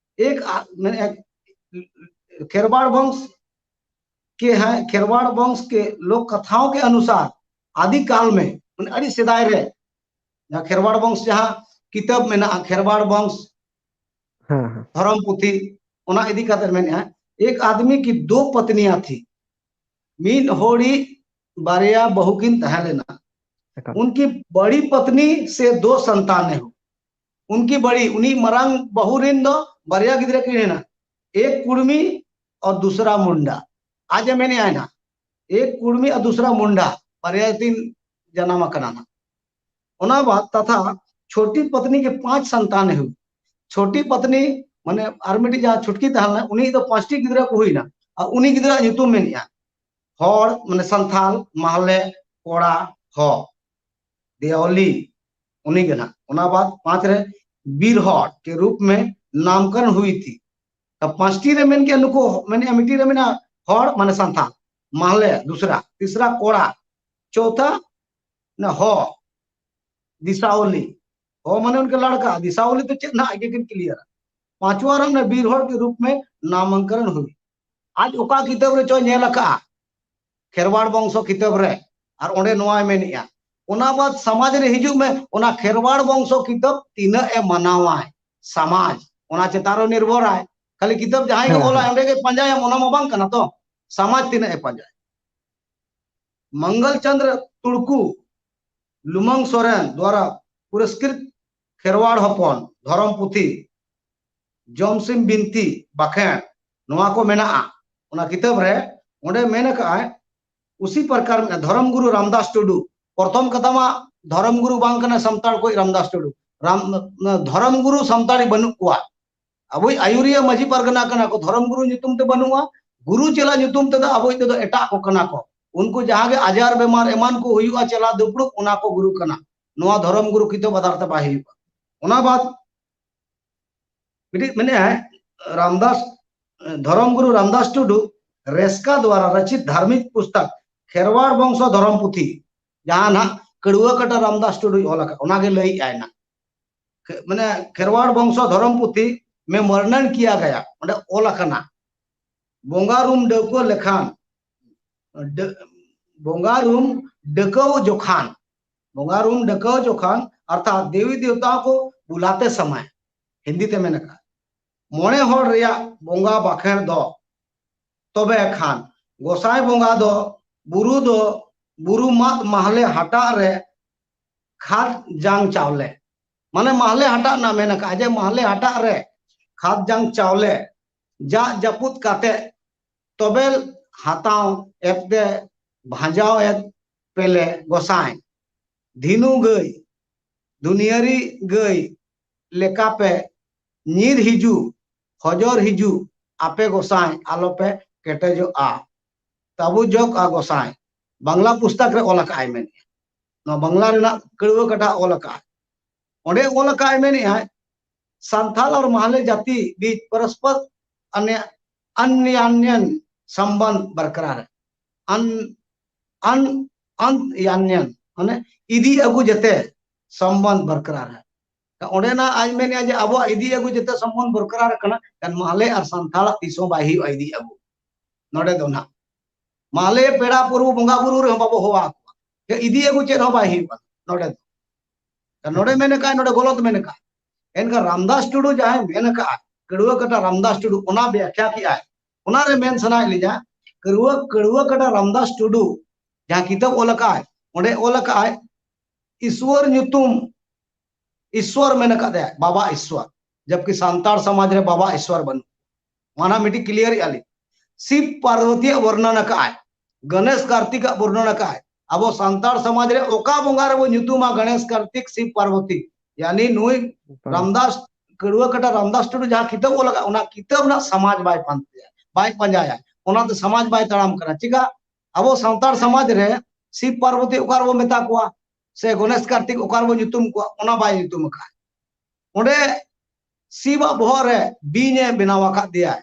ᱮᱠ ᱟ-, ᱢᱮᱱᱮᱜᱼᱟᱭ, ᱠᱷᱮᱨᱣᱟᱲ ᱵᱚᱝᱥ ᱠᱮ ᱦᱮᱸ, ᱠᱷᱮᱨᱣᱟᱲ ᱵᱚᱝᱥ ᱠᱮ ᱞᱳᱠ ᱠᱟᱛᱷᱟᱣ ᱠᱮ ᱚᱱᱩᱥᱟᱨ, ᱟᱫᱤ ᱠᱟᱞ ᱢᱮ, ᱢᱟᱱᱮ ᱟᱹᱰᱤ ᱥᱮᱫᱟᱭ ᱨᱮ, ᱡᱟᱦᱟᱸ ᱠᱷᱮᱨᱣᱟᱲ ᱵᱚᱝᱥ, ᱡᱟᱦᱟᱸ ᱠᱤᱛᱟᱹᱵ ᱢᱮᱱᱟᱜᱼᱟ, ᱠᱷᱮᱨᱣᱟᱲ ᱵᱚᱝᱥ ᱦᱮᱸ ᱦᱮᱸ ᱫᱷᱚᱨᱚᱢ ᱯᱩᱛᱷᱤ, ᱚᱱᱟ ᱤᱫᱤ ᱠᱟᱛᱮ ᱢᱮᱱᱮᱜᱼᱟ, ᱮᱠ ᱟᱫᱢᱤ ᱠᱤ ᱫᱳ ᱯᱚᱛᱱᱤᱭᱟᱸ ᱛᱷᱤ, ᱢᱤᱫ ᱦᱚᱲᱤᱡ ᱵᱟᱨᱭᱟ ᱵᱟᱹᱦᱩ ᱠᱤᱱ ᱛᱟᱦᱮᱸ ᱞᱮᱱᱟ᱾ ᱮᱠᱟᱞ᱾ ᱩᱱᱠᱤ ᱵᱟᱹᱲᱤ ᱯᱚᱛᱱᱤ ᱥᱮ ᱫᱳ ᱥᱚᱱᱛᱟᱱ ᱦᱩ, ᱩᱱᱠᱤ ᱵᱟᱹᱲᱤ, ᱩᱱᱤ ᱢᱟᱨᱟᱝ ᱵᱟᱹᱦᱩ ᱨᱤᱱ ᱫᱚ ᱵᱟᱨᱭᱟ ᱜᱤᱫᱽᱨᱟᱹ ᱠᱤᱱ ᱦᱮᱱᱟ, ᱮᱠ ᱠᱩᱲᱢᱤ ᱟᱨ ᱫᱩᱥᱨᱟ ᱢᱩᱱᱰᱟ᱾ ᱟᱡ ᱮ ᱢᱮᱱᱮᱜᱼᱟᱭ ᱱᱟ, ᱮᱠ ᱠᱩᱲᱢᱤ ᱟᱨ ᱫᱩᱥᱨᱟ ᱢᱩᱱᱰᱟ, ᱵᱟᱨᱭᱟ ᱠᱤᱱ ᱡᱟᱱᱟᱢ ᱟᱠᱟᱱᱟ ᱱᱟ᱾ ᱚᱱᱟ ᱵᱟᱫ ᱛᱟᱛᱷᱟ ᱪᱷᱳᱴᱤ ᱯᱚᱛᱱᱤ ᱠᱮ ᱯᱟᱸᱪ ᱥᱚᱱᱛᱟᱱ ᱦᱩ, ᱪᱷᱳᱴᱤ ᱯᱚᱛᱱᱤ ᱢᱟᱱᱮ ᱟᱨ ᱢᱤᱫᱴᱤᱡ ᱡᱟᱦᱟᱸ ᱪᱷᱩᱴᱠᱤ ᱛᱟᱦᱮᱸ ᱞᱮᱱᱟ, ᱩᱱᱤ ᱫᱚ ᱯᱟᱸᱪᱴᱤ ᱜᱤᱫᱽᱨᱟᱹ ᱠᱚ ᱦᱩᱭᱱᱟ᱾ ᱟᱨ ᱩᱱᱤ ᱜᱤᱫᱽᱨᱟᱹ ᱧᱩᱛᱩᱢ ᱢᱮᱱᱮᱜᱼᱟ, ᱦᱚᱲ ᱢᱟᱱᱮ ᱥᱟᱱᱛᱷᱟᱞ, ᱢᱟᱦᱞᱮ, ᱠᱚᱲᱟ, ᱦᱚ, ᱫᱮᱣᱞᱤ, ᱩᱱᱤ ᱜᱮ ᱱᱟᱜ᱾ ᱚᱱᱟ ᱵᱟᱫ ᱯᱟᱸᱪ ᱨᱮ ᱵᱤᱨ ᱦᱚᱲ ᱠᱮ ᱨᱩᱯ ᱢᱮ ᱱᱟᱢᱠᱚᱨᱚᱱ ᱦᱩᱭ ᱛᱷᱤ᱾ ᱛᱚ ᱯᱟᱸᱪᱴᱤ ᱨᱮ ᱢᱮᱱ ᱠᱮᱜᱼᱟ ᱱᱩᱠᱩ, ᱢᱮᱱᱮᱜᱼᱟ ᱢᱤᱫᱴᱤᱡ ᱨᱮ ᱢᱮᱱᱟᱜᱼᱟ ᱦᱚᱲ ᱢᱟᱱᱮ ᱥᱟᱱᱛᱷᱟᱞ, ᱢᱟᱦᱞᱮ ᱫᱩᱥᱨᱟ, ᱛᱤᱥᱨᱟ ᱠᱚᱲᱟ, ᱪᱚᱣᱛᱷᱟ ᱱᱟ ᱦᱚ, ᱫᱤᱥᱟᱣᱞᱤ, ᱦᱚ ᱢᱟᱱᱮ ᱩᱱᱠᱟ ᱞᱟᱲᱠᱟ, ᱫᱤᱥᱟᱣᱞᱤ ᱛᱚ ᱪᱮᱫ ᱱᱟᱜ ᱟᱡ ᱜᱮ ᱠᱤᱱ ᱠᱞᱤᱭᱟᱨᱟ᱾ ᱯᱟᱸᱪᱣᱟ ᱨᱮ ᱚᱱᱟ ᱵᱤᱨ ᱦᱚᱲ ᱠᱮ ᱨᱩᱯ ᱢᱮ ᱱᱟᱢᱠᱚᱨᱚᱱ ᱦᱩᱭ᱾ ᱟᱡ ᱚᱠᱟ ᱠᱤᱛᱟᱹᱵ ᱨᱮ ᱪᱚᱭ ᱧᱮᱞ ᱟᱠᱟᱜᱼᱟ, ᱠᱷᱮᱨᱣᱟᱲ ᱵᱚᱝᱥᱚ ᱠᱤᱛᱟᱹᱵ ᱨᱮ, ᱟᱨ ᱚᱸᱰᱮ ᱱᱚᱣᱟᱭ ᱢᱮᱱᱮᱜᱼᱟ᱾ ᱚᱱᱟ ᱵᱟᱫ ᱥᱚᱢᱟᱡᱽ ᱨᱮ ᱦᱤᱡᱩᱜ ᱢᱮ, ᱚᱱᱟ ᱠᱷᱮᱨᱣᱟᱲ ᱵᱚᱝᱥᱚ ᱠᱤᱛᱟᱹᱵ ᱛᱤᱱᱟᱹᱜ ᱮ ᱢᱟᱱᱟᱣᱟᱭ, ᱥᱚᱢᱟᱡᱽ ᱚᱱᱟ ᱪᱮᱛᱟᱱ ᱨᱮ ᱱᱤᱨᱵᱷᱚᱨᱟᱭ᱾ ᱠᱷᱟᱹᱞᱤ ᱠᱤᱛᱟᱹᱵ ᱡᱟᱦᱟᱸᱭ ᱜᱮ ᱦᱮᱸ, ᱚᱞᱟ ᱦᱮᱸ᱾ ᱚᱸᱰᱮ ᱜᱮ ᱯᱟᱸᱡᱟᱭᱟᱢ, ᱚᱱᱟ ᱢᱟ ᱵᱟᱝ ᱠᱟᱱᱟ ᱛᱚ, ᱥᱚᱢᱟᱡᱽ ᱛᱤᱱᱟᱹᱜ ᱮ ᱯᱟᱸᱡᱟᱭᱟ᱾ ᱢᱚᱝᱜᱚᱞ ᱪᱚᱸᱫᱽᱨᱚ ᱛᱩᱲᱠᱩ ᱞᱩᱢᱟᱝ ᱥᱚᱨᱮᱱ ᱫᱣᱟᱨᱟ ᱯᱩᱨᱚᱥᱠᱨᱤᱛ ᱠᱷᱮᱨᱣᱟᱲ ᱦᱚᱯᱚᱱ ᱫᱷᱚᱨᱚᱢ ᱯᱩᱛᱷᱤ ᱡᱚᱢᱥᱤᱢ ᱵᱤᱱᱛᱤ ᱵᱟᱠᱷᱮᱬ, ᱱᱚᱣᱟ ᱠᱚ ᱢᱮᱱᱟᱜᱼᱟ ᱚᱱᱟ ᱠᱤᱛᱟᱹᱵ ᱨᱮ᱾ ᱚᱸᱰᱮ ᱢᱮᱱ ᱟᱠᱟᱫᱼᱟᱭ, ᱩᱥᱤ ᱯᱨᱚᱠᱟᱨ ᱢᱮᱱᱟᱜᱼᱟ, ᱫᱷᱚᱨᱚᱢ ᱜᱩᱨᱩ ᱨᱟᱢᱫᱟᱥ ᱴᱩᱰᱩ, ᱯᱨᱚᱛᱷᱚᱢ ᱠᱟᱛᱷᱟ ᱢᱟ ᱫᱷᱚᱨᱚᱢ ᱜᱩᱨᱩ ᱵᱟᱝ ᱠᱟᱱᱟ ᱥᱟᱱᱛᱟᱲ ᱠᱚ ᱨᱟᱢᱫᱟᱥ ᱴᱩᱰᱩ᱾ ᱨᱟᱢ, ᱫᱷᱚᱨᱚᱢ ᱜᱩᱨᱩ ᱥᱟᱱᱛᱟᱲᱤ ᱵᱟᱹᱱᱩᱜ ᱠᱚᱣᱟ᱾ ᱟᱵᱚᱭᱤᱡ ᱟᱹᱭᱩᱨᱤᱭᱟᱹ ᱢᱟᱹᱡᱷᱤ ᱯᱟᱨᱜᱟᱱᱟ ᱠᱟᱱᱟ ᱠᱚ, ᱫᱷᱚᱨᱚᱢ ᱜᱩᱨᱩ ᱧᱩᱛᱩᱢ ᱛᱮ ᱵᱟᱹᱱᱩᱜᱼᱟ, ᱜᱩᱨᱩ ᱪᱮᱞᱟ ᱧᱩᱛᱩᱢ ᱛᱮᱫᱚ ᱟᱵᱚᱭᱤᱡ ᱛᱮᱫᱚ ᱮᱴᱟᱜ ᱠᱚ ᱠᱟᱱᱟ ᱠᱚ᱾ ᱩᱱᱠᱩ ᱡᱟᱦᱟᱸ ᱜᱮ ᱟᱡᱟᱨ ᱵᱮᱢᱟᱨ ᱮᱢᱟᱱ ᱠᱚ ᱦᱩᱭᱩᱜᱼᱟ, ᱪᱮᱞᱟ ᱫᱩᱯᱲᱩᱵ, ᱚᱱᱟ ᱠᱚ ᱜᱩᱨᱩ ᱠᱟᱱᱟ᱾ ᱱᱚᱣᱟ ᱫᱷᱚᱨᱚᱢ ᱜᱩᱨᱩ ᱠᱤᱛᱟᱹᱵ ᱟᱫᱷᱟᱨ ᱛᱮ ᱵᱟᱭ ᱦᱩᱭᱩᱜᱼᱟ᱾ ᱚᱱᱟ ᱵᱟᱫ ᱢᱤᱫᱴᱤᱡ ᱢᱮᱱᱮᱜᱼᱟᱭ, ᱨᱟᱢᱫᱟᱥ, ᱫᱷᱚᱨᱚᱢ ᱜᱩᱨᱩ ᱨᱟᱢᱫᱟᱥ ᱴᱩᱰᱩ ᱨᱮᱥᱠᱟ ᱫᱣᱟᱨᱟ ᱨᱚᱪᱤᱛ ᱫᱷᱟᱨᱢᱤᱠ ᱯᱩᱥᱛᱚᱠ ᱠᱷᱮᱨᱣᱟᱲ ᱵᱚᱝᱥᱚ ᱫᱷᱚᱨᱚᱢ ᱯᱩᱛᱷᱤ, ᱡᱟᱦᱟᱸ ᱱᱟᱦᱟᱜ ᱠᱟᱹᱲᱩᱣᱟᱹ ᱠᱟᱴᱟ ᱨᱟᱢᱫᱟᱥ ᱴᱩᱰᱩᱭ ᱚᱞ ᱟᱠᱟᱫ, ᱚᱱᱟᱜᱮ ᱞᱟᱹᱭᱮᱜᱼᱟᱭ ᱱᱟᱜ᱾ ᱠᱷᱮ-, ᱢᱟᱱᱮ ᱠᱷᱮᱨᱣᱟᱲ ᱵᱚᱝᱥᱚ ᱫᱷᱚᱨᱚᱢ ᱯᱩᱛᱷᱤ ᱢᱮ ᱵᱚᱨᱱᱚᱱ ᱠᱤᱭᱟ ᱜᱟᱭᱟ, ᱚᱸᱰᱮ ᱚᱞ ᱟᱠᱟᱱᱟ᱾ ᱵᱚᱸᱜᱟ ᱨᱩᱢ ᱰᱟᱹᱣᱠᱟᱹ ᱞᱮᱠᱷᱟᱱ, ᱰᱟᱹ-, ᱵᱚᱸᱜᱟ ᱨᱩᱢ ᱰᱟᱹᱠᱟᱹᱣ ᱡᱚᱠᱷᱟᱱ, ᱵᱚᱸᱜᱟ ᱨᱩᱢ ᱰᱟᱹᱠᱟᱹᱣ ᱡᱚᱠᱷᱟᱱ, ᱚᱨᱛᱷᱟᱛ ᱫᱮᱵᱤ ᱫᱮᱣᱛᱟ ᱠᱚ ᱵᱩᱞᱟᱛᱮ ᱥᱚᱢᱚᱭ, ᱦᱤᱱᱫᱤ ᱛᱮ ᱢᱮᱱ ᱟᱠᱟᱫ, ᱢᱚᱬᱮ ᱦᱚᱲ ᱨᱮᱭᱟᱜ ᱵᱚᱸᱜᱟ ᱵᱟᱠᱷᱮᱬ ᱫᱚ, ᱛᱚᱵᱮ ᱠᱷᱟᱱ ᱜᱚᱸᱥᱟᱭ ᱵᱚᱸᱜᱟ ᱫᱚ ᱵᱩᱨᱩ ᱫᱚ, ᱵᱩᱨᱩ ᱢᱟᱫ ᱢᱟᱦᱞᱮ ᱦᱟᱴᱟᱜ ᱨᱮ ᱠᱷᱟᱫ ᱡᱟᱝ ᱪᱟᱣᱞᱮ, ᱢᱟᱱᱮ ᱢᱟᱦᱞᱮ ᱦᱟᱴᱟᱜ ᱨᱮᱱᱟᱜ ᱢᱮᱱ ᱟᱠᱟᱫᱼᱟ ᱡᱮ ᱢᱟᱦᱞᱮ ᱦᱟᱴᱟᱜ ᱨᱮ ᱠᱷᱟᱫ ᱡᱟᱝ ᱪᱟᱣᱞᱮ ᱡᱟᱜ ᱡᱟᱹᱯᱩᱫ ᱠᱟᱛᱮ ᱛᱚᱵᱮ ᱦᱟᱛᱟᱣ ᱮᱫ ᱛᱮ ᱵᱷᱟᱸᱡᱟᱣ ᱮᱫ ᱯᱮᱞᱮ ᱜᱚᱸᱥᱟᱭ᱾ ᱫᱷᱤᱱᱩ ᱜᱟᱹᱭ, ᱫᱷᱩᱱᱤᱭᱟᱹᱨᱤ ᱜᱟᱹᱭ ᱞᱮᱠᱟᱯᱮ ᱧᱤᱨ ᱦᱤᱡᱩᱜ, ᱦᱚᱡᱚᱨ ᱦᱤᱡᱩᱜ, ᱟᱯᱮ ᱜᱚᱸᱥᱟᱭ ᱟᱞᱚᱯᱮ ᱠᱮᱴᱮᱡᱚᱜᱼᱟ᱾ ᱛᱟᱵᱩ ᱡᱚᱜ ᱟ ᱜᱚᱸᱥᱟᱭ, ᱵᱟᱝᱞᱟ ᱯᱩᱥᱛᱚᱠ ᱨᱮ ᱚᱞ ᱟᱠᱟᱫ ᱟᱭ ᱢᱮᱱᱮᱫᱼᱟ᱾ ᱱᱚᱣᱟ ᱵᱟᱝᱞᱟ ᱨᱮᱱᱟᱜ ᱠᱟᱹᱲᱣᱟᱹ ᱠᱟᱴᱟ ᱚᱞ ᱟᱠᱟᱫ ᱟᱭ᱾ ᱚᱸᱰᱮ ᱚᱞ ᱟᱠᱟᱫ ᱟᱭ ᱢᱮᱱᱮᱫᱼᱟᱭ, ᱥᱟᱱᱛᱟᱞ ᱟᱨ ᱢᱟᱦᱞᱮ ᱡᱟᱹᱛᱤ ᱵᱤᱪ ᱯᱚᱨᱚᱥᱯᱚᱨ ᱟᱱᱭᱟ-, ᱟᱱᱭᱟᱱᱭᱚᱱ ᱥᱚᱢᱵᱚᱱᱫᱷ ᱵᱚᱨᱠᱟᱨᱟᱨ ᱦᱮ᱾ ᱟᱱ, ᱟᱱ, ᱟᱱᱭᱟᱱᱭᱚᱱ, ᱢᱟᱱᱮ ᱤᱫᱤ ᱟᱹᱜᱩ ᱡᱟᱛᱮ ᱥᱚᱢᱵᱚᱱᱫᱷ ᱵᱚᱨᱠᱟᱨᱟᱨ ᱦᱮ᱾ ᱚᱸᱰᱮᱱᱟᱜ ᱟᱡ ᱢᱮᱱᱮᱫᱼᱟ ᱡᱮ ᱟᱵᱚᱣᱟᱜ ᱤᱫᱤ ᱟᱹᱜᱩ ᱡᱟᱛᱮ ᱥᱚᱢᱵᱚᱱᱫᱷ ᱵᱚᱨᱠᱟᱨᱟᱨ ᱠᱟᱱᱟ, ᱠᱷᱟᱱ ᱢᱟᱦᱞᱮ ᱟᱨ ᱥᱟᱱᱛᱟᱲᱟᱜ ᱛᱤᱥ ᱦᱚᱸ ᱵᱟᱭ ᱦᱩᱭᱩᱜᱼᱟ ᱤᱫᱤ ᱟᱹᱜᱩ᱾ ᱱᱚᱰᱮ ᱫᱚ ᱱᱟᱦᱟᱜ ᱢᱟᱦᱞᱮ ᱯᱮᱲᱟ ᱯᱩᱨᱵᱩ ᱵᱚᱸᱜᱟ ᱵᱩᱨᱩ ᱨᱮᱦᱚᱸ ᱵᱟᱵᱚ ᱦᱚᱦᱚ ᱟᱠᱚᱣᱟ, ᱡᱮ ᱤᱫᱤ ᱟᱹᱜᱩ ᱪᱮᱫ ᱦᱚᱸ ᱵᱟᱭ ᱦᱩᱭᱩᱜᱼᱟ ᱱᱚᱰᱮ ᱫᱚ᱾ ᱠᱷᱟᱱ ᱱᱚᱰᱮ ᱢᱮᱱ ᱟᱠᱟᱫ, ᱱᱚᱰᱮ ᱜᱚᱞᱚᱛ ᱢᱮᱱ ᱟᱠᱟᱫ᱾ ᱮᱱᱠᱷᱟᱱ ᱨᱟᱢᱫᱟᱥ ᱴᱩᱰᱩ ᱡᱟᱦᱟᱸᱭ ᱢᱮᱱ ᱟᱠᱟᱫ, ᱠᱟᱹᱲᱣᱟᱹ ᱠᱟᱴᱟ ᱨᱟᱢᱫᱟᱥ ᱴᱩᱰᱩ, ᱚᱱᱟ ᱵᱮᱠᱷᱭᱟ ᱠᱮᱜᱼᱟᱭ᱾ ᱚᱱᱟᱨᱮ ᱢᱮᱱ ᱥᱟᱱᱟᱭᱮᱫ ᱞᱤᱧᱟ, ᱠᱟᱹᱲᱣᱟᱹ, ᱠᱟᱹᱲᱣᱟᱹ ᱠᱟᱴᱟ ᱨᱟᱢᱫᱟᱥ ᱴᱩᱰᱩ ᱡᱟᱦᱟᱸ ᱠᱤᱛᱟᱹᱵ ᱚᱞ ᱟᱠᱟᱫ, ᱚᱸᱰᱮ ᱚᱞ ᱟᱠᱟᱫ ᱤᱥᱣᱚᱨ ᱧᱩᱛᱩᱢ, ᱤᱥᱣᱚᱨ ᱢᱮᱱ ᱟᱠᱟᱫ ᱛᱟᱭᱟ, ᱵᱟᱵᱟ ᱤᱥᱣᱚᱨ᱾ ᱡᱟᱵᱠᱤ ᱥᱟᱱᱛᱟᱲ ᱥᱚᱢᱟᱡᱽ ᱨᱮ ᱵᱟᱵᱟ ᱤᱥᱣᱟᱨ ᱵᱟᱹᱱᱩᱜ᱾ ᱢᱟᱱᱟ ᱢᱤᱫᱴᱤᱡ ᱠᱞᱤᱭᱟᱨ ᱮᱜᱼᱟ ᱞᱤᱧ᱾ ᱥᱤᱵ ᱯᱟᱨᱵᱚᱛᱤᱭᱟᱜ ᱵᱚᱨᱱᱚᱱ ᱟᱠᱟᱫ ᱟᱭ, ᱜᱚᱱᱮᱥ ᱠᱟᱨᱛᱤᱠᱟᱜ ᱵᱚᱨᱱᱚᱱ ᱟᱠᱟᱫ ᱟᱭ᱾ ᱟᱵᱚ ᱥᱟᱱᱛᱟᱲ ᱥᱚᱢᱟᱡᱽ ᱨᱮ ᱚᱠᱟ ᱵᱚᱸᱜᱟ ᱨᱮᱵᱚ ᱧᱩᱛᱩᱢᱟ ᱜᱚᱱᱮᱥ ᱠᱟᱨᱛᱤᱠ ᱥᱤᱵ ᱯᱟᱨᱵᱚᱛᱤ? ᱭᱟᱱᱤ ᱱᱩᱭ ᱨᱟᱢᱫᱟᱥ, ᱠᱟᱹᱲᱩᱣᱟᱹ ᱠᱟᱴᱟ ᱨᱟᱢᱫᱟᱥ ᱴᱩᱰᱩ ᱡᱟᱦᱟᱸ ᱠᱤᱛᱟᱹᱵ ᱚᱞ ᱟᱠᱟᱫ, ᱚᱱᱟ ᱠᱤᱛᱟᱹᱵ ᱨᱮᱱᱟᱜ ᱥᱚᱢᱟᱡᱽ ᱵᱟᱭ ᱯᱟᱱᱛᱮᱭᱟ, ᱵᱟᱭ ᱯᱟᱸᱡᱟᱭᱟ᱾ ᱚᱱᱟᱛᱮ ᱥᱚᱢᱟᱡᱽ ᱵᱟᱭ ᱛᱟᱲᱟᱢ ᱠᱟᱱᱟ᱾ ᱪᱮᱫᱟᱜ? ᱟᱵᱚ ᱥᱟᱱᱛᱟᱲ ᱥᱚᱢᱟᱡᱽ ᱨᱮ ᱥᱤᱵ ᱯᱟᱨᱵᱚᱛᱤ ᱚᱠᱟ ᱨᱮᱵᱚ ᱢᱮᱛᱟ ᱠᱚᱣᱟ, ᱥᱮ ᱜᱚᱱᱮᱥ ᱠᱟᱨᱛᱤᱠ ᱚᱠᱟ ᱨᱮᱵᱚ ᱧᱩᱛᱩᱢ ᱠᱚᱣᱟ, ᱚᱱᱟ ᱵᱟᱭ ᱧᱩᱛᱩᱢ ᱟᱠᱟᱫ᱾ ᱚᱸᱰᱮ ᱥᱤᱵᱟᱜ ᱵᱚᱦᱚᱜ ᱨᱮ ᱵᱤᱧ ᱮ ᱵᱮᱱᱟᱣ ᱟᱠᱟᱫ ᱫᱮᱭᱟᱭ,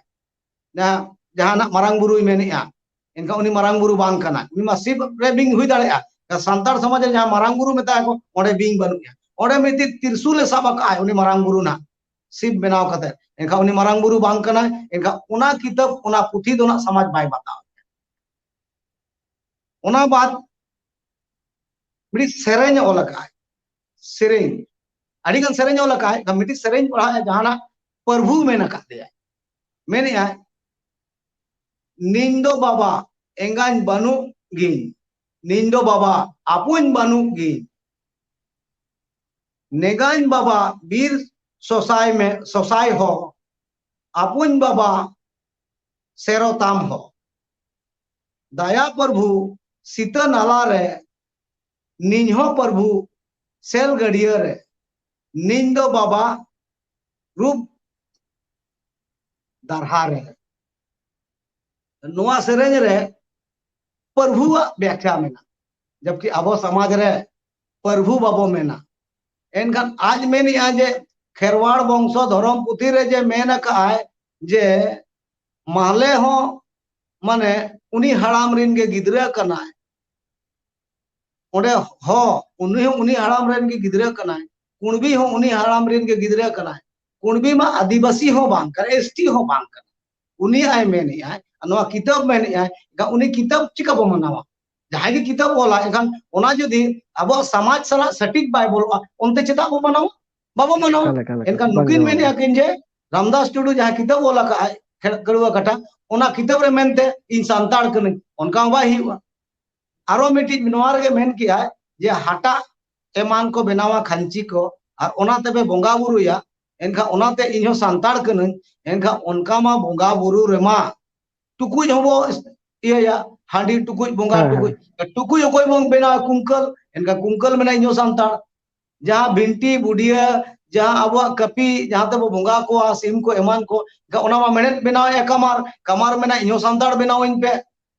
ᱡᱟᱦᱟᱱᱟᱜ ᱢᱟᱨᱟᱝ ᱵᱩᱨᱩᱭ ᱢᱮᱱᱮᱜᱼᱟ, ᱮᱱᱠᱷᱟᱱ ᱩᱱᱤ ᱢᱟᱨᱟᱝ ᱵᱩᱨᱩ ᱵᱟᱝ ᱠᱟᱱᱟᱭ, ᱩᱱᱤ ᱢᱟ ᱥᱤᱵ ᱨᱮ ᱵᱤᱧ ᱦᱩᱭ ᱫᱟᱲᱮᱭᱟᱜᱼᱟ᱾ ᱥᱟᱱᱛᱟᱲ ᱥᱚᱢᱟᱡᱽ ᱨᱮ ᱡᱟᱦᱟᱸ ᱢᱟᱨᱟᱝ ᱵᱩᱨᱩ ᱢᱮᱛᱟᱭᱟ ᱠᱚ, ᱚᱸᱰᱮ ᱵᱤᱧ ᱵᱟᱹᱱᱩᱜ ᱮᱭᱟ, ᱚᱸᱰᱮ ᱢᱤᱫᱴᱤᱡ ᱛᱤᱨᱥᱩᱞ ᱮ ᱥᱟᱵ ᱟᱠᱟᱫᱼᱟᱭ ᱩᱱᱤ ᱢᱟᱨᱟᱝ ᱵᱩᱨᱩ ᱱᱟᱜ, ᱥᱤᱵ ᱵᱮᱱᱟᱣ ᱠᱟᱛᱮ, ᱮᱱᱠᱷᱟᱱ ᱩᱱᱤ ᱢᱟᱨᱟᱝ ᱵᱩᱨᱩ ᱵᱟᱝ ᱠᱟᱱᱟᱭ᱾ ᱮᱱᱠᱷᱟᱱ ᱚᱱᱟ ᱠᱤᱛᱟᱹᱵ, ᱚᱱᱟ ᱯᱩᱛᱷᱤ ᱫᱚ ᱱᱟᱜ ᱥᱚᱢᱟᱡᱽ ᱵᱟᱭ ᱵᱟᱛᱟᱣ᱾ ᱚᱱᱟ ᱵᱟᱫ ᱢᱤᱫᱴᱤᱡ ᱥᱮᱨᱮᱧ ᱮ ᱚᱞ ᱟᱠᱟᱫᱼᱟᱭ, ᱥᱮᱨᱮᱧ, ᱟᱹᱰᱤ ᱜᱟᱱ ᱥᱮᱨᱮᱧ ᱮ ᱚᱞ ᱟᱠᱟᱫᱼᱟᱭ᱾ ᱢᱤᱫᱴᱤᱡ ᱥᱮᱨᱮᱧ ᱯᱟᱲᱦᱟᱜᱼᱟ, ᱡᱟᱦᱟᱱᱟᱜ ᱯᱨᱚᱵᱷᱩ ᱢᱮᱱ ᱟᱠᱟᱫ ᱫᱮᱭᱟᱭ, ᱢᱮᱱᱮᱜᱼᱟᱭ, ᱱᱤᱧ ᱫᱚ ᱵᱟᱵᱟ ᱮᱸᱜᱟᱧ ᱵᱟᱹᱱᱩᱜ ᱜᱤᱧ, ᱱᱤᱧ ᱫᱚ ᱵᱟᱵᱟ ᱟᱯᱚᱧ ᱵᱟᱹᱱᱩᱜ ᱜᱤᱧ, ᱱᱮᱜᱟᱧ ᱵᱟᱵᱟ ᱵᱤᱨ ᱥᱚᱥᱟᱭ ᱢᱮ, ᱥᱚᱥᱟᱭ ᱦᱚ, ᱟᱯᱚᱧ ᱵᱟᱵᱟ ᱥᱮᱨᱚ ᱛᱟᱢ ᱦᱚ᱾ ᱫᱟᱭᱟ ᱯᱨᱚᱵᱷᱩ ᱥᱤᱛᱟᱹ ᱱᱟᱞᱟ ᱨᱮ, ᱱᱤᱧ ᱦᱚᱸ ᱯᱨᱚᱵᱷᱩ ᱥᱮᱞ ᱜᱟᱹᱰᱭᱟᱹ ᱨᱮ, ᱱᱤᱧ ᱫᱚ ᱵᱟᱵᱟ ᱨᱩᱯ ᱫᱟᱨᱦᱟ ᱨᱮ᱾ ᱱᱚᱣᱟ ᱥᱮᱨᱮᱧ ᱨᱮ ᱯᱨᱚᱵᱷᱩᱣᱟᱜ ᱵᱮᱠᱷᱭᱟ ᱢᱮᱱᱟᱜᱼᱟ, ᱡᱟᱵᱠᱤ ᱟᱵᱚ ᱥᱚᱢᱟᱡᱽ ᱨᱮ ᱯᱨᱚᱵᱷᱩ ᱵᱟᱵᱚ ᱢᱮᱱᱟ᱾ ᱮᱱᱠᱷᱟᱱ ᱟᱡ ᱢᱮᱱᱮᱜᱼᱟ ᱡᱮ ᱠᱷᱮᱨᱣᱟᱲ ᱵᱚᱝᱥᱚ ᱫᱷᱚᱨᱚᱢ ᱯᱩᱛᱷᱤ ᱨᱮ ᱡᱮ ᱢᱮᱱ ᱟᱠᱟᱫᱼᱟᱭ ᱡᱮ ᱢᱟᱦᱞᱮ ᱦᱚᱸ, ᱢᱟᱱᱮ, ᱩᱱᱤ ᱦᱟᱲᱟᱢ ᱨᱤᱱ ᱜᱮ ᱜᱤᱫᱽᱨᱟᱹ ᱠᱟᱱᱟᱭ, ᱚᱸᱰᱮ ᱦᱚᱸ ᱩᱱᱤ ᱦᱚᱸ ᱩᱱᱤ ᱦᱟᱲᱟᱢ ᱨᱮᱱ ᱜᱮ ᱜᱤᱫᱽᱨᱟᱹ ᱠᱟᱱᱟᱭ, ᱠᱩᱬᱵᱤ ᱦᱚᱸ ᱩᱱᱤ ᱦᱟᱲᱟᱢ ᱨᱮᱱ ᱜᱮ ᱜᱤᱫᱽᱨᱟᱹ ᱠᱟᱱᱟᱭ, ᱠᱩᱬᱵᱤ ᱢᱟ ᱟᱹᱫᱤᱵᱟᱹᱥᱤ ᱦᱚᱸ ᱵᱟᱝ ᱠᱟᱱᱟ, ᱮᱥᱴᱤ ᱦᱚᱸ ᱵᱟᱝ ᱠᱟᱱᱟ᱾ ᱩᱱᱤ ᱟᱭ ᱢᱮᱱᱮᱜᱼᱟᱭ, ᱱᱚᱣᱟ ᱠᱤᱛᱟᱹᱵ ᱢᱮᱱᱮᱜᱼᱟᱭ, ᱮᱱᱠᱷᱟᱱ ᱩᱱᱤ ᱠᱤᱛᱟᱹᱵ ᱪᱤᱠᱟ ᱵᱚ ᱢᱟᱱᱟᱣᱟ? ᱡᱟᱦᱟᱸᱭ ᱜᱮ ᱠᱤᱛᱟᱹᱵ ᱚᱞᱟ, ᱮᱱᱠᱷᱟᱱ ᱚᱱᱟ ᱡᱩᱫᱤ ᱟᱵᱚᱣᱟᱜ ᱥᱚᱢᱟᱡᱽ ᱥᱟᱞᱟᱜ ᱥᱚᱴᱷᱤᱠ ᱵᱟᱭ ᱵᱚᱞᱚᱜᱼᱟ, ᱚᱱᱛᱮ ᱪᱮᱫᱟᱜ ᱵᱚ ᱢᱟᱱᱟᱣᱟ? ᱵᱟᱵᱚ ᱢᱟᱱᱟᱣᱟ᱾ ᱮᱠᱟᱞ, ᱮᱠᱟᱞ, ᱮᱠᱟᱞ᱾ ᱮᱱᱠᱷᱟᱱ ᱵᱟᱝ ᱱᱩᱠᱤᱱ ᱜᱟᱱᱚᱜᱼᱟ᱾ ᱢᱮᱱᱮᱜᱼᱟ ᱠᱤᱱ ᱡᱮ ᱨᱟᱢᱫᱟᱥ ᱴᱩᱰᱩ ᱡᱟᱦᱟᱸ ᱠᱤᱛᱟᱹᱵ ᱚᱞ ᱟᱠᱟᱫᱼᱟᱭ ᱠᱷᱮ-, ᱠᱟᱹᱲᱩᱣᱟᱹ ᱠᱟᱴᱟ, ᱚᱱᱟ ᱠᱤᱛᱟᱹᱵ ᱨᱮ ᱢᱮᱱᱛᱮ ᱤᱧ ᱥᱟᱱᱛᱟᱲ ᱠᱟᱹᱱᱟᱹᱧ, ᱚᱱᱠᱟ ᱦᱚᱸ ᱵᱟᱭ ᱦᱩᱭᱩᱜᱼᱟ᱾ ᱟᱨᱚ ᱢᱤᱫᱴᱤᱡ ᱱᱚᱣᱟ ᱨᱮᱜᱮ ᱢᱮᱱ ᱠᱮᱜᱼᱟᱭ ᱡᱮ ᱦᱟᱴᱟᱜ ᱮᱢᱟᱱ ᱠᱚ ᱵᱮᱱᱟᱣᱟ ᱠᱷᱟᱧᱪᱤ ᱠᱚ, ᱟᱨ ᱚᱱᱟ ᱛᱮᱯᱮ ᱵᱚᱸᱜᱟ ᱵᱩᱨᱩᱭᱟ, ᱮᱱᱠᱷᱟᱱ ᱚᱱᱟᱛᱮ ᱤᱧ ᱦᱚᱸ ᱥᱟᱱᱛᱟᱲ ᱠᱟᱹᱱᱟᱹᱧ᱾ ᱮᱱᱠᱷᱟᱱ ᱚᱱᱠᱟ ᱢᱟ ᱵᱚᱸᱜᱟ ᱵᱩᱨᱩ ᱨᱮᱢᱟ ᱴᱩᱠᱩᱡ ᱦᱚᱸᱵᱚ ᱤᱭᱟᱹᱭᱟ, ᱦᱟᱺᱰᱤ ᱴᱩᱠᱩᱡ, ᱵᱚᱸᱜᱟ ᱦᱮᱸ, ᱦᱮᱸ᱾ ᱴᱩᱠᱩᱡ᱾ ᱴᱩᱠᱩᱡ ᱚᱠᱚᱭ ᱵᱚᱱ ᱵᱮᱱᱟᱣᱟ? ᱠᱩᱝᱠᱟᱹᱞ᱾ ᱮᱱᱠᱷᱟᱱ ᱠᱩᱝᱠᱟᱹᱞ ᱢᱮᱱᱟ ᱤᱧ ᱦᱚᱸ ᱥᱟᱱᱛᱟᱲ᱾ ᱡᱟᱦᱟᱸ ᱵᱤᱱᱴᱤ, ᱵᱩᱰᱤᱭᱟᱹ, ᱡᱟᱦᱟᱸ ᱟᱵᱚᱣᱟᱜ ᱠᱟᱹᱯᱤ, ᱡᱟᱦᱟᱸ ᱛᱮᱵᱚ ᱵᱚᱸᱜᱟ ᱠᱚᱣᱟ, ᱥᱤᱢ ᱠᱚ ᱮᱢᱟᱱ ᱠᱚ, ᱮᱱᱠᱷᱟᱱ ᱚᱱᱟ ᱢᱟ ᱢᱮᱬᱦᱮᱫ ᱵᱮᱱᱟᱣᱮᱫᱼᱟ ᱠᱟᱢᱟᱨ᱾ ᱠᱟᱢᱟᱨ ᱢᱮᱱᱟ ᱤᱧ ᱦᱚᱸ ᱥᱟᱱᱛᱟᱲ ᱵᱮᱱᱟᱣᱟᱹᱧ ᱯᱮ᱾